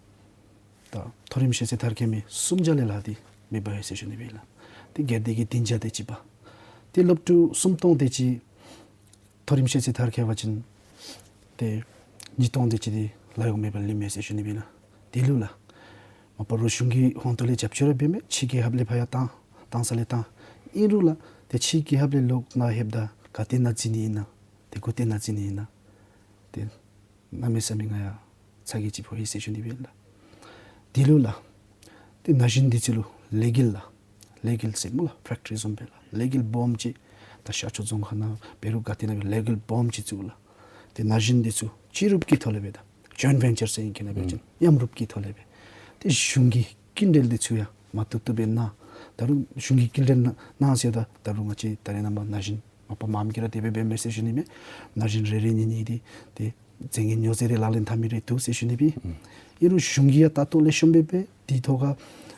ད་མཐོ་རིམ་ཤེས་ཚད་མཐར་འཁྱོལ་མི་སུམ་བརྒྱ་ལས་ལྷག་སྟེ་མེདཔ་ཡོད་ཟེར་ཞུ་ནི་སྦེ་ཨིན་ལགས། ཏེ་སྒེར་སྡེ་གི་བདུན་བརྒྱ་དེ་ཅིག་འབད། ཏེ་སློབ་ཕྲུག་སུམ་སྟོང་དེ་ཅིག་མཐོ་རིམ་ཤེས་ཚད་མཐར་འཁྱོལ་བ་ཅིན་ཏེ་ཉིས་སྟོང་དེ་ཅིག་འདི་ལཱ་གཡོག་མེདཔ་ལུ་ལུསཔ་མས་ཟེར་ཞུ་ནི་སྦེ་ཨིན་ལགས། དེ་ལུ་ལགས་མ་པ་རོགས་གཞུང་གི་ཧོངས་ཏོ་ལས་རྒྱབ་སྐྱོར་ར་འབད་མས། ཕྱི་རྒྱལ་ཁབ་ལས་ཕར་ཡང་བཏང་བཏང་ས་ལས་བཏང་། ཨིན་རུང་ལགས་ཏེ་ཕྱི་རྒྱལ་ཁབ་ལས་ལོག་ནཱ་ལྷོདཔ་ད་ག་ཏེ་ནང་འཛུལ་ནི་ཨིན་ན་ཏེ་ག་ཏེ་ནང་འཛུལ་ནི་ཨིན་ན་ཏེ་གནམ་མེད་ས་མེད་ང་ཡང་ཚ་གྱང་ཅིག་ཕོག་ཡི་ཟེར་ཞུ་ནི་སྦེ་ཨིན་ལགས། དེ་ལུ་ལགས་ཏེ་ན་གཞོན་འདི་ཚུ་ལུ་ལས་འགུལ་ལགས་ལས་འགུལ་ཟེར་སྨོ་ལགས་ཕེཀ་ཊི་རི་བཟུམ་སྦེ་ལགས་ལས་འགུལ་སྦོམ་ཅིག་ད་ཤར་ཕྱོགས་རྫོང་ཁག་ནང་འབད་རུང་ག་ཏེ་ནང་འབད་ལས་འགུལ་སྦོམ་ཅིག་བཙུགས་ལགས། ཏེ་ན་གཞོན་འདི་ཚུ་སྤྱི་རུབ་ཀྱི་ཐོག་ལས་འབད་ད་ཇོའིནཊ་ཝེན་ཅར་ཟེར་ཨིང་སྐད་ནང་འབད་བ་ཅིན་མཉམ་རུབ་ཀྱི་ཐོག་ལས་འབད། ཏེ་གཞུང་གི་སྐྱིན་འགྲུལ་འདི་ཚུ་ཡང་མ་བཏུབ་བཏུབ་སྦེ་གནང་། ད་རུང་གཞུང་གི་སྐྱིན་འགྲུལ་གནང་གནང་ཟེརཝ་ད་ད་རུང་ང་བཅས་ད་རེས་ནངས་པ་ན་གཞོན་མ་པ་མངམ་གིས་ར་དེ་སྦེ་འབད་མས་ཟེར་ཞུ་ནི་མས། ན་གཞོན་རེ་རེ་གཉིས་གཉིས་འདི་ཏེ་རྫས་ངན་སྨྱོ་རྫས་རེ་ལག་ལེན་འཐབ་མི་རེ་འདུག་ཟེར་ཞུ་ནི་སྦེ། ཨིན་རུང་གཞུང་གིས་ཡང་ལྟ་རྟོག་ལེགས་ཤོམ་སྦེ་འབད། དེ་ཐོག་ཁར་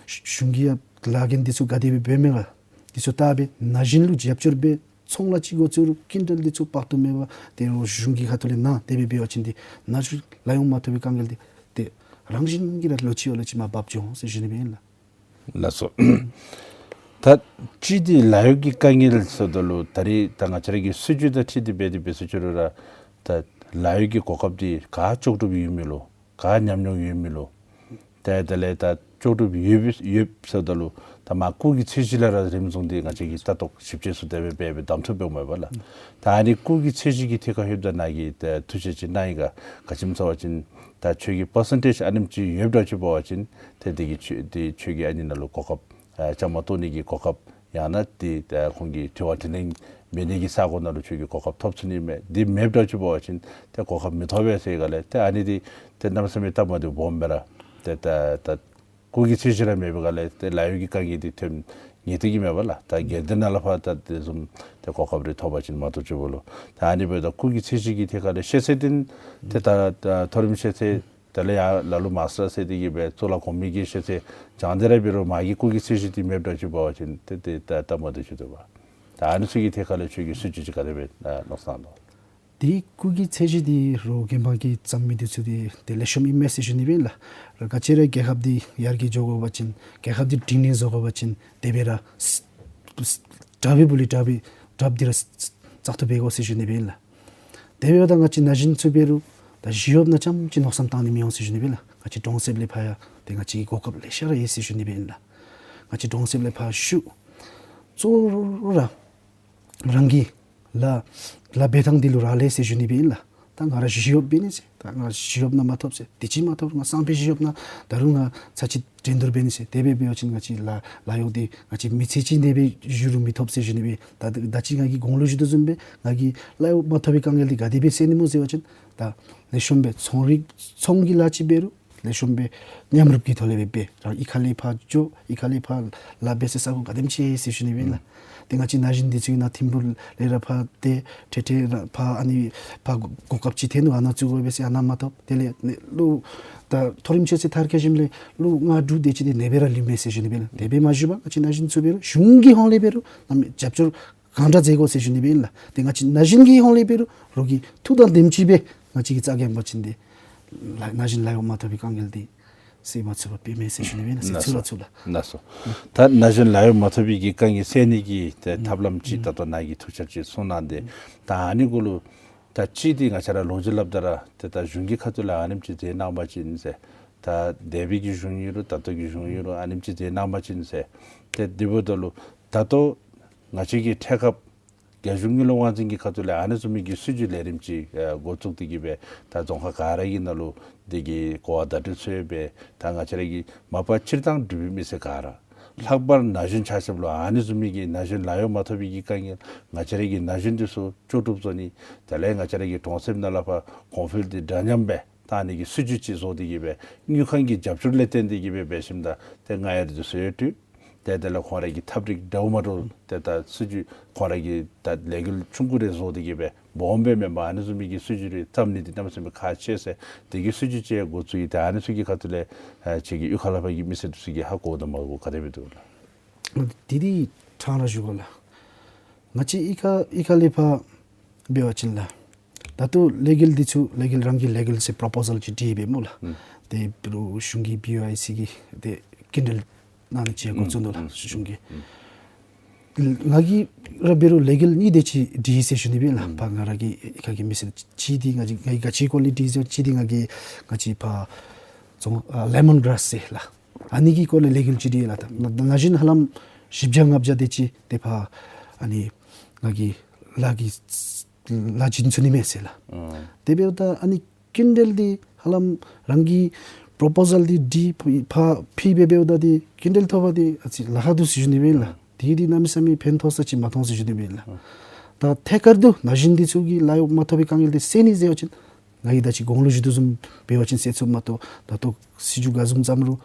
གཞུང་གིས་ཡང་ལཱ་འགན་འདི་ཚུ་ག་དེ་སྦེ་འབད་མས་ག་འདི་ཚུ་བལྟ་སྦེ་ན་གཞོན་ལུ་རྒྱབ་སྐྱོར་འབད། ཚོང་ལཱ་ཅིག་འགོ་བཙུགས་རུང་སྐྱིན་འགྲུལ་འདི་ཚུ་དཔག་ཏུ་མེད་པ་ཏེ་རོགས་གཞུང་གི་ཁ་ཐུག་ལས་གནང་། དེ་སྦེ་འབད་བ་ཅིན་ཏེ་ན་གཞོན་ལཱ་གཡོག་མ་ཐོབ་པའི་དཀའ་ངལ་འདི་ཏེ་རང་བཞིན་གྱིས་ར་ལོ་གཅིག་བ་ལོ་གཅིག་མར་བབས་འགྱོ་འོང་ཟེར་ཞུ་ནི་སྦེ་ཨིན་ལགས། ལགས་སོ། ད་སྤྱིར་འདི་ལཱ་གཡོག་གི་དཀའ་ངལ་ཟེརཝ་ད་ལུ་ད་རེས་ད་ང་བཅས་ར་གི་སྲིད་བྱུས་དང་འཁྲིལ་ཏེ་འབད་དེ་འབད་ཟེར་ཅི་རུང་ར་ད་ལཱ་གཡོག་གི་གོ་སྐབས་འདི་ག་ལྕོགས་གྲུབ་ཡོད་མི་ལུ་ག་ཉམས་མྱོང་ཡོད་མི་ལུ་ཏེ་དེ་ལས་ད་ལྕོགས་གྲུབ་ཡོད་ཡོདཔ་ཟེརཝ་ད་ལུ་ད་མ་སྐུགས་ཀྱི་ཚད་གཞི་ལས་ར་རིམ་བཟུང་སྟེ་ང་བཅས་ཀྱིས་ལྟ་རྟོག་ཞིབ་དཔྱད་ཚུ་དེ་སྦེ་འབད་འབད་གདམ་འཐུ་འབདཝ་མས་པ་ལགས། ད་ཨ་ནི་སྐུགས་ཀྱི་ཚད་གཞི་གི་ཐད་ཁར་ལྷོདཔ་ད་ནཱ་གིས་ད་ཐུགས་བཞེད་ཅིག་གནང་ཡི་ག། ག་ཅི་སྨོ་ཟེར་བ་ཅིན་ད་ཁྱོད་ཀྱི་པར་སེན་ཊེཇ་ཨ་ནེམ་ཅིག་ཡོདཔ་འདྲཝ་ཅིག་འབད་བ་ཅིན་ཏེ་དེ་གིས་ཁྱོད་དེ་ཁྱོད་ཀྱིས་ཨ་ནི་ནང་ལུ་གོ་སྐབས་ཨ་བཅའ་མར་གཏོགས་ནི་གི་གོ་སྐབས་ཡང་ན་ཏེ་ད་ཁོང་གི་དྲི་བ་དྲིས་ལན་འབད་ནི་གི་ས་གོ་ནང་ལུ་ཁྱོད་ཀྱིས་གོ་སྐབས་ཐོབ་ཚུགས་ནི་མས། དེ་མེདཔ་འདྲཝ་ཅིག་འབད་བ་ཅིན་ཏེ་གོ་སྐབས་མི་ཐོབ་པས་ཟེར་ག་ལས་ཏེ་ཨ་ནི་འདི་ཏེ་གནམ་མེད་ས་མེད་སྟབས་མ་བདེཝ་སྦོམ་སྦེ་ར་ཏེ་ད་ད་སྐུགས་ཀྱི་ཚད་གཞི་ར་མེད་པའི་སྒང་ལས་ཏེ་ལཱ་གཡོག་གི་དཀའ་ངལ་འདི་ཐོན་ངེས་ཏིག་གི་མས་པ་ལགས། ད་སྒེར་སྡེ་ནང་ལས་ཕར་ད་དེ་བཟུམ་ཏེ་གོ་སྐབས་རེ་ཐོབ་པ་ཅིན་མ་གཏོགས་ཅིག་འབདཝ་ལུ་ད་ཨ་ནི་འབདཝ་ད་སྐུགས་ཀྱི་ཚད་གཞི་གི་ཐད་ཁར་ལས་ཤེས་ཚད་འདི་ཏེ་ད་ད་མཐོ་རིམ་ཤེས་ཚད་དེ་ལས་ཡར་ལ་ལུ་མཱས་ཊར་ཟེར་དེ་གིས་སྦེ་གཙུག་ལག་གོང་མའི་གི་ཤེས་ཚད་སྦྱང་སྟེ་ར་འབད་རུང་མ་གི་སྐུགས་ཀྱི་ཚད་གཞི་འདི་མེདཔ་འདྲཝ་ཅིག་འབད་བ་ཅིན་ཏེ་ཏེ་ད་སྟབས་མ་བདེཝ་ཅིག་འདུག་པ། ད་ཨ་ནི་ཚུ་གི་ཐད་ཁར་ལས་ཁྱོད་ཀྱིས་སྲིད་བྱུས་ཅིག་ག་དེ་སྦེ་མནོ་བསམ་བཏང་དོ། དེ་སྐུགས་ཀྱི་ཚད་གཞི་འདི་རོགས་རྒྱལ་ཕམ་གྱིས་བརྩམ་མི་འདི་ཚུ་འདི་ཏེ་ལེགས་ཤོམ་ཨིན་མས་ཟེར་ཞུ་ནི་སྦེ་ཨིན་ལགས། ར་ག་ཅི་ར་རྒྱལ་ཁབ་འདི་ཡར་རྒྱས་འགྱོ་དགོ་པ་ཅིན་རྒྱལ་ཁབ་འདི་སྒྲིང་སྒྲིང་བཟོ་དགོ་པ་ཅིན་དེ་སྦེ་ར་ས་ས་དྲག་པའི་སྦུག་ལས་དྲག་པའི་དྲགཔ་འདི་ར་ས་ས་བཙག་འཐུ་འབད་དགོ་ཟེར་ཞུ་ནི་སྦེ་ཨིན་ལགས། དེ་འབདཝ་ད་ང་བཅས་ན་གཞོན་ཚུ་འབད་རུང་ད་ཞི་གཡོགཔ་ནང་རྐྱངམ་ཅིག་མནོ་བསམ་བཏང་ནི་མི་འོང་ཟེར་ཞུ་ནི་སྦེ་ཨིན་ལགས། ང་བཅས་གྲོང་གསེབ་ལས་ཕར་ཡང་ཏེ་ང་བཅས་ཀྱི་གོ་སྐབས་ལེ་ཤ་ར་ཡོད་ཟེར་ཞུ་ནི་སྦེ་ཨིན་ལགས། ང་བཅས་གྲོང་གསེབ་ལས་ཕར་ཤོག་གཙོ་བོ་ར་རང་གི་ལཱ་ལཱ་འབད་ཐངས་འདི་ལུ་རག་ལས་ཟེར་ཞུ་ནི་སྦེ་ཨིན་ལགས། ད་ང་ར་ཞི་གཡོགཔ་འབད་ནི་ཟེར་ད་ང་ཞི་གཡོགཔ་ནང་མ་ཐོབ་ཟེར་དེ་ཅིག་མ་ཐོབ་ང་སང་ཕོད་ཞི་གཡོགཔ་ནང་ད་རུང་ང་ཚར་གཅིག་འགྲན་བསྡུར་འབད་ནི་ཟེར་དེ་སྦེ་འབད་བ་ཅིན་ང་བཅས་ལཱ་ལཱ་གཡོག་འདི་ང་བཅས་མི་ཚེ་གཅིག་འདི་སྦེ་བཞུགས་རུང་མི་ཐོབ་ཟེར་ཞུ་ནི་སྦེ། ད་ད་ཅི་ང་གིས་གོང་ལུ་ཞུ་དོ་བཟུམ་སྦེ་ང་གིས་ལཱ་གཡོག་མ་ཐོབ་པའི་དཀའ་ངལ་འདི་ག་དེ་སྦེ་སེལ་ནི་སྨོ་ཟེར་བ་ཅིན་ད་ལེགས་ཤོམ་སྦེ་ཚོང་རིག་ཚོང་གི་ལཱ་ཅིག་འབད་རུང་ལེགས་ཤོམ་སྦེ་མཉམ་རུབ་ཀྱི་ཐོག་ལས་སྦེ་འབད། རང་གཡུས་ཁ་ལས་ཕར་འགྱོ་གཡུས་ཁ་ལས་ཕར་ལཱ་འབད་སའི་ས་གོ་ག་དེམ་ཅིག་ཡོད་ཟེར་ཞུ་ནི་སྦེ་ཨིན་ལགས། ཏེ་ང་བཅས་ན་གཞོན་འདི་ཚུ་ནཱ་ཐིམ་ཕུག་ལས་ར་ཕར་ཏེ་ཏེ་ཏེ་ར་ཕར་ཨ་ནི་ཕར་གོ་སྐབས་ཅིག་ཐོན་ནུག་ཨ་ནཱ་བཙུགས་དགོ་པས་ཟེར་ཨ་ནཱ་མ་ཐོབ། དེ་ལས་ལོ་ད་མཐོ་རིམ་ཤེས་ཚད་མཐར་འཁྱོལ་ཞིནམ་ལས་ལོ་ལྔ་དྲུག་དེ་ཅིག་འདི་ནཱ་སྦེ་ར་ལུས་མས་ཟེར་ཞུ་ནི་སྦེ་ཨིན་ལགས། དེ་སྦེ་མ་བཞུགས་པར་ང་བཅས་ན་གཞོན་ཚུ་འབད་རུང་གཞུང་གི་ཧོངས་ལས་འབད་རུང་གནམ་མེད་རྒྱབ་སྐྱོར་གང་དྲག་མཛད་དགོ་ཟེར་ཞུ་ནི་སྦེ་ཨིན་ལགས། ཏེ་ང་བཅས་ན་གཞོན་གྱི་ཧོངས་ལས་འབད་རུང་རོགས་ཀྱི་ཐུགས་དང་ལྡནམ་ཅིག་སྦེ་ང་བཅས་ཀྱིས་རྩ་འགེངས་པ་ཅིན་ཏེ་ལཱ་ན་གཞོན་ལཱ་གཡོག་མ་ཐོབ་པའི་དཀའ་ངལ་འདི་སེལ་མ་ཚུགས་པར་སྦེ་མས་ཟེར་ཞུ་ནི་སྦེ་ཨིན་ལགས། ཟེར་ཚུ་ལགས་ཚུ་ལགས། ལགས་སོ། ད་ན་གཞོན་ལཱ་གཡོག་མ་ཐོབ་པའི་གི་དཀའ་ངལ་སེལ་ནི་གི་ཏེ་ཐབས་ལམ་ཅིག་ད་ལྟོ་ནཱ་གིས་ཐུགས་འཆར་ཅིག་གསུངས་གནང་སྟེ། ད་ཨ་ནི་གུ་ལུ་ད་སྤྱིར་འདི་ང་བཅས་ར་ལོ་རྒྱུས་སླབ་ད་ར་ཏེ་ད་གཞུང་གི་ཁ་ཐུག་ལས་ཨ་ནེམ་ཅིག་མཛད་གནང་པ་ཅིན་ཟེར། ད་འདས་པའི་གི་གཞུང་ཨིན་རུང་ད་ལྟོ་གི་གཞུང་ཨིན་རུང་ཨ་ནེམ་ཅིག་མཛད་གནང་པ་ཅིན་ཟེར། ཏེ་དེ་འབདཝ་ད་ལུ་ད་ལྟོ་ང་བཅས་ཀྱི་འཕྲལ་ཁབ་རྒྱལ་གཞུང་དངུལ་ལས་དབང་འཛིན་གྱི་ཁ་ཐུག་ལས་ཨ་ནི་བཟུམ་མའི་གི་སྲིད་བྱུས་ལས་རིམ་ཅིག་ཨ་འགོ་བཙུགས་ཏེ་གི་སྦེ་ད་རྫོང་ཁག་ག་ར་གི་ནང་ལུ་དེ་གི་གོ་བ་བརྡ་སྤྲོད་ཚུ་ཡོད་པས། ད་ང་བཅས་ར་གི་མ་པ་སྤྱིར་བཏང་འབྲུག་པའི་མི་སེར་ག་ར་ལྷག་པར་ན་གཞོན་ཆ་ཁྱབ་ལུ་ཨ་ནི་བཟུམ་མའི་གི་ན་གཞོན་ལཱ་གཡོག་མ་ཐོབ་པའི་གི་དཀའ་ངལ་ང་བཅས་ར་གི་ན་གཞོན་འདི་ཚུ་ལྕོགས་གྲུབ་བཟོ་ནི་དེ་ལས་ང་བཅས་ར་གི་གྲོང་གསེབ་ནང་ལས་ཕར་གོང་འཕེལ་འདི་འདྲ་མཉམ་སྦེ་བཏང་ནི་གི་སྲིད་བྱུས་ཅིག་བཟོ་སྟེ་གི་སྦེ་དངུལ་ཁང་གི་རྒྱབ་སྐྱོར་ལས་བརྟེན་ཏེ་གི་སྦེ་འབད་ཞིནམ་ད་ཏེ་སྔ་ཡར་འདི་ཚུ་ཡོད་དུས་ཏེ་དེ་ལས་ཁོང་ར་གི་ཐབས་རིག་འདྲཝ་མ་འདྲཝ་ཏེ་ད་སྲིད་བྱུས་ཁོང་ར་གི་ད་ལས་འགུལ་ཆུང་ཀུ་རེ་བཟོ་སྟེ་གི་སྦེ་སྦོམ་སྦེ་མེན་པར་ཨ་ནི་བཟུམ་མའི་གི་སྲིད་བྱུས་རེ་བརྩམ་ནི་འདི་གནམ་མེད་ས་མེད་ཁག་ཆེ་ཟེར། དེ་གི་སྲིད་བྱུས་ཅིག་འགོ་བཙུགས་ཡི། ཏེ་ཨ་ནི་ཚུ་གི་ཁ་ཐུག་ལས་ཨ་ཁྱེད་ཀྱི་གཡུས་ཁ་ལས་ཕར་གྱི་མི་སེར་འདི་ཚུ་གིས་ཧ་གོ་དང་མ་གོ་ག་དེ་སྦེ་འདུག་ལགས། དེ་འདི་ཕྲང་ར་ཞུ་དགོ་ལགས། ང་བཅས་གཡུས་ཁ་གཡུས་ཁ་ལས་ཕར་འབད་བ་ཅིན་ལགས། ད་ལྟོ་ལེ་གལ་འདི་ཚུ་ལེ་གལ་རང་གི་ལེ་གལ་ཟེར་པོརོ་པོ་ཟལ་ཅིག་བྲིས་སྦེ་སྨོ་ལགས། ཨུམ། ཏེ་འབད་རུང་གཞུང་གི་བི་ཨའི་སི་གི་ཏེ་སྐྱིན་འགྲུལ་གནང་ནི་ཅིག་འགོ་བཙུགས་ནུག་ལགས། ཨུམ། གཞུང་གིས། ང་གིས་ར་འབད་རུང་ལེ་གལ་གཉིས་དེ་ཅིག་བྲིས་ཟེར་ཞུ་ནི་སྦེ་ལགས། ཨུམ། ཕར་ང་ར་གི་ཁ་གི་མི་སེར་གཅིག་འདི་ང་གི་ང་གི་ག་ཅི་སྐོར་ལས་བྲིས་ཟེར་གཅིག་འདི་ང་གི་ང་བཅས་ཕར་རྫོང་ཨ་ལེ་མོན་ག་རཱསི་ཟེར་ལགས། ཨ་ནི་གི་སྐོར་ལས་ལེ་གལ་ཅིག་བྲིས་ལགས། ད་ན་ན་གཞོན་ཧ་ལམ་བཞི་བརྒྱ་ལྔ་བརྒྱ་དེ་ཅིག་ཏེ་ཕར་ཨ་ནི་ང་གིས་ལཱ་གི་ལཱ་བྱིན་ཚུགས་ནི་མས་ཟེར་ལགས། ཨུམ། དེ་འབདཝ་ད་ཨ་ནི་སྐྱིན་འགྲུལ་འདི་ཧ་ལམ་རང་གི་པོརོ་པོ་ཟལ་འདི་བྲིས་ཕུལ་ཕུལ་སྦེ་འབདཝ་ད་འདི་སྐྱིན་འགྲུལ་ཐོབ་པ་འདི་ཨ་ཙི་ལཱ་ཁག་འདུག་ཟེར་ཞུ་ནི་སྦེ་ལགས། དེ་འདི་གནམ་མེད་ས་མེད་ཕན་ཐོགས་ས་ཅིག་མ་མཐོང་ཟེར་ཞུ་ནི་སྦེ་ལགས། ད་ཐད་ཀར་དུ་ན་གཞོན་འདི་ཚུ་གིས་ལཱ་གཡོག་མ་ཐོབ་པའི་དཀའ་ངལ་འདི་སེལ་ནི་ཟེར་བ་ཅིན་ང་གིས་ད་ཅི་གོང་ལུ་ཞུ་དོ་བཟུམ་འབད་བ་ཅིན་སེལ་ཚུགས་མ་གཏོགས་ད་ལྟོ་སྲིད་བྱུས་ག་བཟུམ་བརྩམ་རུང་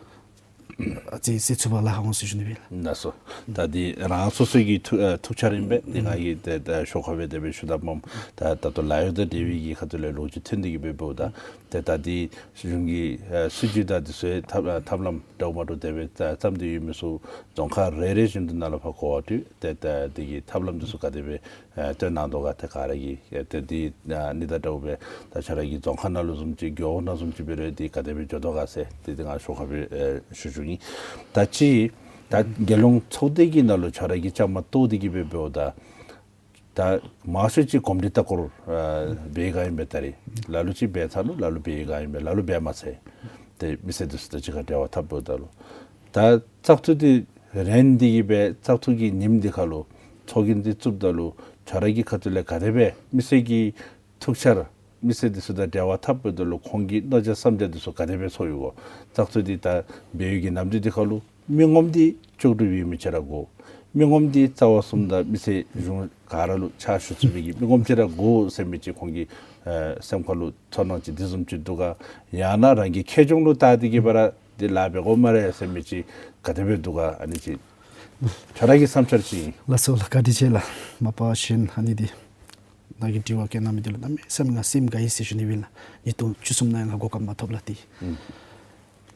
ཨ་ཙི་སེལ་ཚུགས་པར་ལཱ་ཁག་འོང་ཟེར་ཞུ་ནི་སྦེ་ལགས། ལགས་སོ། ད་འདི་རང་སོ་སོ་གི་ཐུགས་ཨ་ཐུགས་འཆར་ཨིན་པས། འདི་ང་གིས་ཏེ་ད་ཞོར་ཁར་སྦེ་དེ་སྦེ་ཞུ་དོ་སྨོ། ད་ད་ལྟོ་ལཱ་གཡོག་དང་འབྲེལ་བའི་གི་ཁ་ཐུག་ལས་ལོ་རྒྱུས་ཐོན་ཏེ་གི་སྦེ་འབདཝ་ད་ཏེ་ད་འདི་གཞུང་གི་ཨ་སྲིད་བྱུས་དང་འདི་ཚུ་ཐབས་ཨ་ཐབས་ལམ་འདྲཝ་མ་འདྲཝ་དེ་སྦེ་བརྩམས་ཏེ་ཡོད་མི་ཚུ་རྫོང་ཁག་རེ་རེ་བཞིན་དུ་ནང་ལུ་ཕར་གོ་བ་ཐོབ། ཏེ་ད་འདི་གི་ཐབས་ལམ་འདི་ཚུ་ག་དེ་སྦེ་ཨ་སྟོན་གནང་དོ་ག། ཏེ་ག་ར་གིས་ཨ་ཏེ་འདི་ཨ་ནི་དང་འདྲཝ་སྦེ་ད་ཁྱོད་ར་གི་རྫོང་ཁག་ནང་ལུ་བཟུམ་ཅིག་རྒེད་འོག་ནང་བཟུམ་ཅིག་འབད་རུང་འདི་ག་དེ་སྦེ་འགྱོ་དོ་ག་ཟེར་འདི་འདི་ང་ཞོར་ཁར་སྦེ་ཨ་ཞུ་ཞུཝ་ཨིན། ད་ཅི་ད་རྒྱལ་ཡོངས་ཚོགས་སྡེ་གི་ནང་ལུ་ཁྱོད་ར་གིས་བཅའ་མར་གཏོགས་ཏེ་གི་སྦེ་འབདཝ་ད་ད་མང་ཤོས་ཅིག་གོམས་འདྲིས་ལྟ་སྐོར་ཨ་འབད་ག་ཨིན་པས། ད་རེས་ལ་ལུ་ཅིག་འབད་ཚར་ནུག། ལ་ལུ་འབད་ག་ཨིན་པས། ལ་ལུ་འབད་མ་ཚར། ཏེ་མི་སེར་འདི་ཚུ་དང་གཅིག་ཁར་འབྲེལ་བ་འཐབ་འབདཝ་ད་ལུ་ད་བཙག་འཐུ་འདི་རན་ཏེ་གི་སྦེ་བཙག་འཐུ་གི་ཉིནམ་འདི་ཁར་ལུ་ཚོགས་རྒྱན་འདི་བཙུགསཔ་ད་ལུ་ཁྱོད་ར་གི་ཁ་ཐུག་ལས་ག་དེ་སྦེ་མི་སེར་གྱི་ཐུགས་འཆར་མི་སེར་འདི་ཚུ་དང་འབྲེལ་བ་འཐབ་འབདཝ་ད་ལུ་ཁོང་གི་མནོ་འཆར་བསམ་འཆར་འདི་ཚུ་ག་དེ་སྦེ་ཚོར་ཡི་གོ། བཙག་འཐུ་འདི་ད་འབད་བའི་གི་ནམ་དུས་འདི་ཁར་ལུ་མི་ངོམ་འདི་ལྕོགས་གྲུབ་ཡོད་མི་ཅིག་ར་དགོ། མི་ངོམ་འདི་རྩ་བ་གསུམ་དང་མི་སེར་གཞུང་ག་ར་ལུ་ཕྱག་ཞུ་ཚུགས་པའི་གི་མི་ངོམ་ཅིག་ར་དགོ་ཟེར་མི་ཅིག་ཁོང་གི་ཨེ་སེམས་ཁར་ལུ་ཚོར་སྣང་ཅིག་འདི་བཟུམ་ཅིག་འདུག་ག། ཡང་ན་རང་གི་ཁེ་གྱོང་ལུ་བལྟ་སྟེ་གི་སྦེ་ར་འདི་ལཱ་འབད་དགོ་སྨ་རེ་ཟེར་མི་ཅིག་ག་དེ་སྦེ་འདུག་ག། ཨ་ནི་ཅིག་ཁྱོད་ར་གི་བསམ་འཆར་ཅིག་ཨིན། ལགས་སོ་ལགས། བཀའ་དྲིན་ཆེ་ལགས། མ་པ་གཞན་ཨ་ནི་འདི་ནཱ་གིས་དྲི་བ་བཀོད་གནང་མི་འདི་ལུ་གནམ་མེད་ས་མེད་ང་སེམས་དགའ་ཡི་ཟེར་ཞུ་ནི་སྦེ་ལགས། ཉིས་སྟོང་བཅུ་གསུམ་ནང་ཡང་ང་གོ་སྐབས་མ་ཐོབ་ལགས་ཏེ། ཨུམ།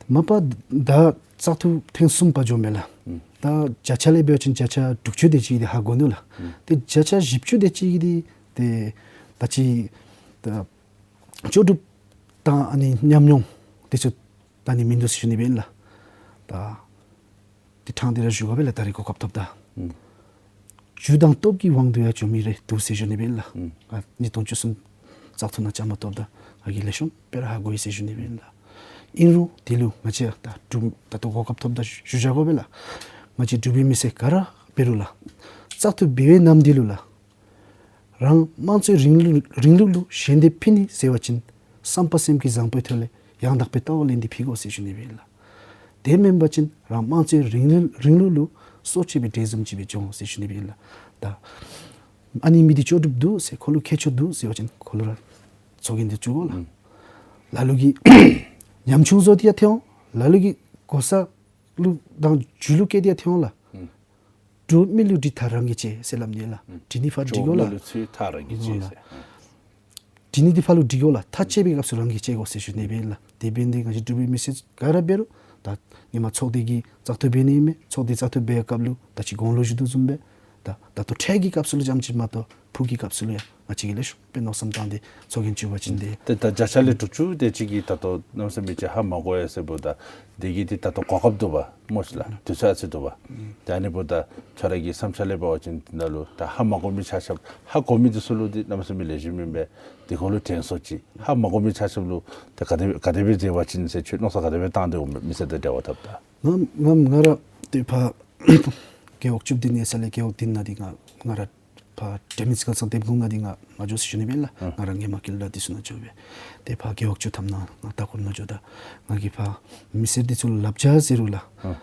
མ་པ་ད་བཙག་འཐུ་ཐེངས་གསུམ་པ་འགྱོཝ་མས་ལགས། ཨུམ། ད་བརྒྱ་ཆ་ལས་འབད་བ་ཅིན་བརྒྱ་ཆ་དྲུག་ཅུ་དེ་ཅིག་འདི་ཧ་གོ་ནུག་ལགས། ཨུམ། ཏེ་བརྒྱ་ཆ་བཞི་བཅུ་དེ་ཅིག་འདི་ཏེ་ད་ཅི་ད་ལྕོགས་གྲུབ་དང་ཨ་ནི་ཉམས་མྱོང་འདི་ཚུ་ད་ནི་མིན་འདུག་ཟེར་ཞུ་ནི་སྦེ་ཨིན་ལགས། ད་འདི་ཕྲང་སྟེ་ར་ཞུ་དགོ་པས་ལགས། ད་རེས་གོ་སྐབས་ཐོབ་ད། ཨུམ། རྒྱུ་དང་སྟོབས་ཀྱི་དབང་དུ་ཡང་འགྱོ་མི་རེ་འདུག་ཟེར་ཞུ་ནི་སྦེ་ཨིན་ལགས། ཨུམ། ཨ་ཉིས་སྟོང་བཅུ་གསུམ་བཙག་འཐུ་ནང་བཅའ་མར་གཏོགསཔ་ད་ང་གིས་ལེགས་ཤོམ་སྦེ་ར་ཧ་གོ་ཡི་ཟེར་ཞུ་ནི་སྦེ་ཨིན་ལགས། ཨིན་རུང་དེ་ལུ་ང་བཅས་ད་འབྲུག་ད་ལྟོ་གོ་སྐབས་ཐོབ་ད་ཞུ་བཞག་དགོ་པས་ལགས། ང་བཅས་འབྲུག་པའི་མི་སེར་ག་ར་འབད་རུང་ལགས། བཙག་འཐུ་འབད་བའི་ནམ་དུས་ལུ་ལགས། རང་དམངས་གཙོའི་རིང་ལུགས་རིང་ལུགས་ལུ་ཞལ་འདེབས་ཕུལ་ནི་ཟེར་བ་ཅིན་བསམ་པ་སེམས་ཀྱི་བཟང་པོའི་ཐོག་ལས་ཡང་དག་པའི་ལྟ་བ་ལེན་ཏེ་ཕུལ་དགོ་ཟེར་ཞུ་ནི་སྦེ་ཨིན་ལགས། དེ་མེན་པ་ཅིན་རང་དམངས་གཙོའི་རིང་ལུགས་རིང་ལུགས་ལུ་སྲོག་གཅོད་པའི་འདྲེ་བཟུམ་ཅིག་སྦེ་འགྱོ་འོང་ཟེར་ཞུ་ནི་སྦེ་ཨིན་ལགས། ད་ཨ་ནི་མི་འདི་ལྕོགས་གྲུབ་འདུག་ཟེར་ཁོ་ལུ་ཁྱད་ཆོས་འདུག་ཟེར་བ་ཅིན་ཁོ་ལུ་ར་ཚོགས་རྒྱན་འདི་བཙུགས་དགོ་ལགས། ཨུམ། ལ་ལུ་གིས་ཉམ་ཆུང་བཟོ་སྟེ་ཡང་ཐོན་འོང་། ལ་ལུ་གིས་གོ་ས་ལུ་དང་རྒྱུ་ལུ་བཀལ་ཏེ་ཡང་ཐོན་འོང་ལགས། ཨུམ། གྲོགས་མི་ལུ་འདྲིས་ཐག་རང་གིས་བཅད་ཟེར་སླབ་ནི་ལགས། ཨུམ། འདྲིས་ནི་ཕར་འདྲིས་དགོ་ལགས། གྲོགས་མི་ལུ་འདྲིས་ཐག་རང་གིས་བཅད་ཟེར། ཨུམ། འདྲིས་ནི་འདི་ཕར་ལུ་འདྲིས་དགོ་ལགས། ཐག་བཅད་པའི་སྐབས་སུ་རང་གིས་བཅད་དགོ་ཟེར་ཞུ་ནི་སྦེ་ཨིན་ལགས། དེ་འབད་ནི་འདི་ང་བཅས་འབྲུག་པའི་མི་སེར་ག་ར་འབད་རུང་ད་ཧེ་མ་ཚོགས་སྡེ་གི་བཙག་འཐུ་འབད་ནི་ཨིན་མས། ཚོགས་སྡེ་བཙག་འཐུ་འབད་བའི་སྐབས་ལུ་ད་ཅི་གོང་ལུ་ཞུ་དོ་བཟུམ་སྦེ་ད་ད་ལྟོ་འཕྲལ་གྱི་སྐབས་སུ་ལུ་རྐྱངམ་ཅིག་མ་གཏོགས་ཕུགས་ཀྱི་སྐབས་སུ་ལུ་ཡང་ང་བཅས་ཀྱིས་ལེགས་ཤོམ་སྦེ་མནོ་བསམ་བཏང་སྟེ་ཚོགས་རྒྱན་བཙུགས་པ་ཅིན་ཏེ། ཏེ་ད་བརྒྱ་ཆ་ལས་དྲུག་ཅུ་དེ་ཅིག་གིས་ད་ལྟོ་གནམ་མེད་ས་མེད་ཅིག་ཧ་མ་གོ་ཡ་ཟེར་བ་ད་དེ་གིས་ཏེ་ད་ལྟོ་གོ་སྐབས་འདུག་པ་སྨོ་ཤི་ལགས། དུས་ཚོད་ཨ་ཙི་འདུག་པ། ད་ཨ་ནི་འབདཝ་ད་ཁྱོད་ར་གི་བསམ་འཆར་ལས་འབད་བ་ཅིན་ད་ལུ་ད་ཧ་མ་གོ་མི་ཆ་ཁྱབ་ཧ་གོ་མི་འདི་ཚུ་ལུ་ཏེ་གནམ་མེད་ས་མེད་ལེགས་ཤོམ་ཨིན་པས། དེ་ཁར་ལུ་དྲན་གསོ་ཅིག་ཧ་མ་གོ་མི་ཆ་ཁྱབ་ལུ་ད་ག་དེ་ག་དེ་སྦེ་མཛད་པ་ཅིན་ཟེར་ཁྱོད་མནོ་བསམ་ག་དེ་སྦེ་བཏང་སྟེ་འོང་མི་སེར་དང་འབྲེལ་བ་འཐབ་ད། ང་ང་ང་ར་ཏེ་ཕར་རྒེད་འོག་བཅུ་བདུན་ཡོད་ས་ལས་རྒེད་འོག་བདུན་ནང་འདི་ང་ང་ར་ཕར་དེ་མིན་ཚིག་ཁ་སང་འདེམས་ཁོངས་ནང་འདི་ང་མ་འགྱོ་ཟེར་ཞུ་ནི་སྦེ་ལགས། ཨ་ང་ར་ངོ་མ་སྐྱིད་ལ་འདི་ཚུ་ནང་འགྱོ་སྦེ་ཏེ་ཕར་རྒེད་འོག་བཅུ་ཐམ་ནང་ང་ལྟ་སྐོར་ནང་འགྱོཝ་ད་ང་གིས་ཕར་མི་སེར་འདི་ཚུ་ལུ་ལགཔ་རྒྱག་ཟེར་རུང་ལགས། ཨ་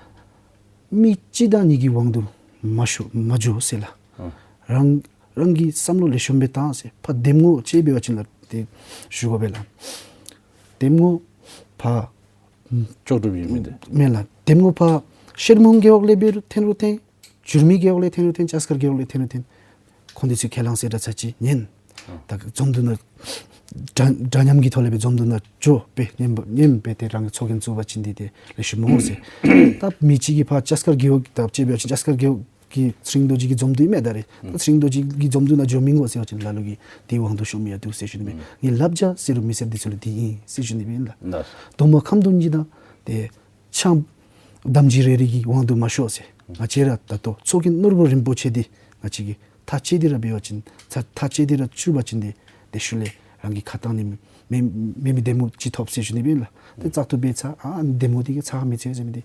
མི་གཅིག་དང་གཉིས་ཀྱི་དབང་དུ་མ་ཤོར་མ་འགྱོ་ཟེར་ལགས། ཨ་རང་རང་གི་བསམ་བློ་ལེགས་ཤོམ་སྦེ་བཏང་ཟེར། ཕར་འདེམས་ངོ་ཅིག་འབད་བ་ཅིན་ལགས་ཏེ་ཞུ་དགོ་པས་ལགས། འདེམས་ངོ་ཕར་ལྕོགས་གྲུབ་ཨིན་མི་འདི་མེན་ལགས། འདེམས་ངོ་ཕར་ཤེར་མོང་རྒེད་འོག་ལས་འབད་རུང་ཐོན་རུང་ཐོན། འགྱུར་མེད་རྒེད་འོག་ལས་ཐོན་རུང་ཐོན། ལྕགས་མཁར་རྒེད་འོག་ལས་ཐོན་རུང་ཐོན། ཁོང་འདི་ཚུ་ཁས་བླངས་ཟེར་ར་ཚར་ཅིག་ཉན། ཨ་ད་འཛོམས་འདུ་ནང་འདྲ་འདྲ་མཉམ་གྱི་ཐོག་ལས་སྦེ་འཛོམས་འདུ་ནང་འགྱོ་སྦེ་ཉན་པ་ཉན་སྦེ་ཏེ་རང་གི་ཚོགས་རྒྱན་བཙུགས་པ་ཅིན་འདི་ཏེ་ལེགས་ཤོམ་སྨོ་ཟེར། ད་མི་གཅིག་གིས་ཕར་ལྕགས་མཁར་རྒེད་འོག་ད་ཅིག་འབད་བ་ཅིན་ལྕགས་མཁར་རྒེད་འོག་ གི་ཚེ་རིང་རྡོ་རྗེ་གི་འཛོམས་འདུ་ཨིན་མས་ད་རེས། ད་ཚེ་རིང་རྡོ་རྗེ་གི་འཛོམས་འདུ་ནང་འགྱོ་མི་དགོ་ཟེར་བ་ཅིན་ལ་ལུ་གིས་དེའི་དབང་དུ་ཤོར་མི་ཡང་འདུག་ཟེར་ཞུ་ནི་མས། ངེའི་བསླབ་བྱ་ཟེར་རུང་མི་སེར་འདི་ཚུ་ལུ་དེ་ཨིན་ཟེར་ཞུ་ནི་མས་ལགས། ལགས་སོ། གདོང་པ་ཁམ་སྡོང་གི་ནང་ཏེ་ཆང་དམ་སྦྱིས་རེ་རེ་གི་དབང་དུ་མ་ཤོར་ཟེར། ང་བཅས་ར་ད་ལྟོ་ཚོགས་ཀྱི་ནོར་བུ་རིན་པོ་ཆེ་འདི་ང་བཅས་ཀྱིས་ཐག་བཅད་དེ་ར་འབད་བ་ཅིན་ཐག་ཐག་བཅད་དེ་ར་བཙུགས་པ་ཅིན་ཏེ་ཏེ་ཤུལ་ལས་རང་གི་ཁ་གཏང་ནི་མེད་མེད་མི་བདེ་མོ་ཅིག་ཐོབ་ཟེར་ཞུ་ནི་མས་ལགས། ཏེ་བཙག་འཐུ་འབད་ཚར་ཨ་བདེ་མོ་འདི་གིས་ཚར་མི་ཚར་ཟེར་མི་འདི་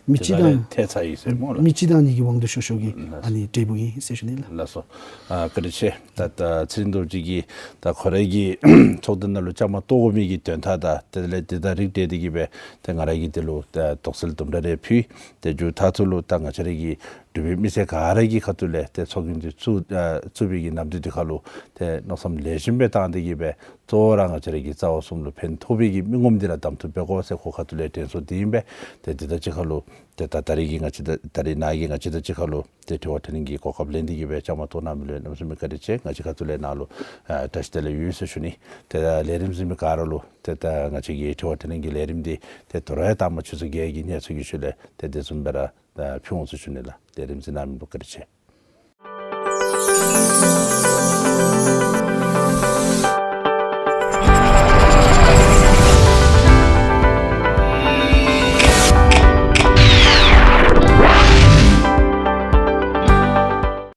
མི་གཅིག་དང་ཏེ་ད་ལས་ཐལ་ཚར་ཡི་ཟེར་སྨོ་ལགས། མི་གཅིག་དང་གཉིས་ཀྱི་དབང་དུ་ཤོར་ཤོར་གྱི་ལགས་སོ། ཨ་ནི་འབྲས་བུ་ཨིན་ཟེར་ཞུ་ནི་ལགས། ལགས་སོ། ཨ་བཀའ་དྲིན་ཆེ། ད་ད་ཚེ་རིང་རྡོ་རྗེ་གིས་ད་ཁོ་རའི་གི་ཚོགས་སྡེ་ནང་ལུ་བཅའ་མར་གཏོགས་དགོ་མི་གི་དོན་དག་དང་དེ་ལས་དེ་དང་རིགས་བསྒྲེས་ཏེ་གིས་སྦེ་ཏེ་ང་ར་གིས་དེ་ལུ་ད་དོགས་སེལ་དུམ་གྲ་རེ་ཕུལ། ཏེ་མཇུག་མཐའ་མཇུག་ལུ་ད་ང་བཅས་ར་གི་འབྲུག་པའི་མི་སེར་ག་ར་གི་ཁ་ཐུག་ལས་ཏེ་ཚོགས་རྒྱན་འདི་བཙུགས་ཨ་བཙུགས་པའི་གི་ནམ་དུས་འདི་ཁར་ལུ་ཏེ་མནོ་བསམ་ལེགས་ཤོམ་སྦེ་བཏང་སྟེ་གིས་སྦེ་གཙོ་བོ་ར་ང་བཅས་ར་གི་རྩ་བ་གསུམ་ལུ་ཕན་ཐོགས་པའི་གི་མི་ངོམ་འདི་ར་གདམ་འཐུ་འབད་དགོ་ཟེར་ཁོ་ཁ་ཐུག་ལས་དྲན་གསོ་འདི་ཨིན་པས། ཏེ་འདི་དང་གཅིག་ཁར་ལུ་ཏེ་ད་ད་རིས་ཀྱི་ང་བཅས་ད་ད་རིས་ནཱ་གི་ང་བཅས་དང་གཅིག་ཁར་ལུ་ཏེ་དྲི་བ་དྲིས་ལན་གྱི་གོ་སྐབས་ལེན་ཏེ་གིས་སྦེ་བཅའ་མར་གཏོགས་གནང་མི་ལུ་གནམ་མེད་ས་མེད་བཀའ་དྲིན་ཆེ། ང་བཅས་ཁ་ཐུག་ལས་ནཱ་ལུ་ཨ་བཀྲ་ཤིས་བདེ་ལེགས་ཡོད་ཟེར་ཞུ་ནི། ཏེ་ད་ལས་རིམ་གཟིགས་མི་ག་ར་ལུ་ཏེ་ད་ང་བཅས་ཀྱི་དྲི་བ་དྲིས་ལན་གྱི་ལས་རིམ་འདི་ཏེ་དོ་རུང་ཡང་ལྟག་མ་ཆུ་ཚོད་བརྒྱད་ཀྱི་གནས་ཚུལ་གྱི་ཤུལ་ལས་ཏེ་དེ་བཟུམ་སྦེ་ར་ཨ་ཕུལ་འོང་ཟེར་ཞུ་ནི་ལགས། ལས་རིམ་གཟིགས་གནང་མི་ལུ་བཀའ་དྲིན་ཆེ།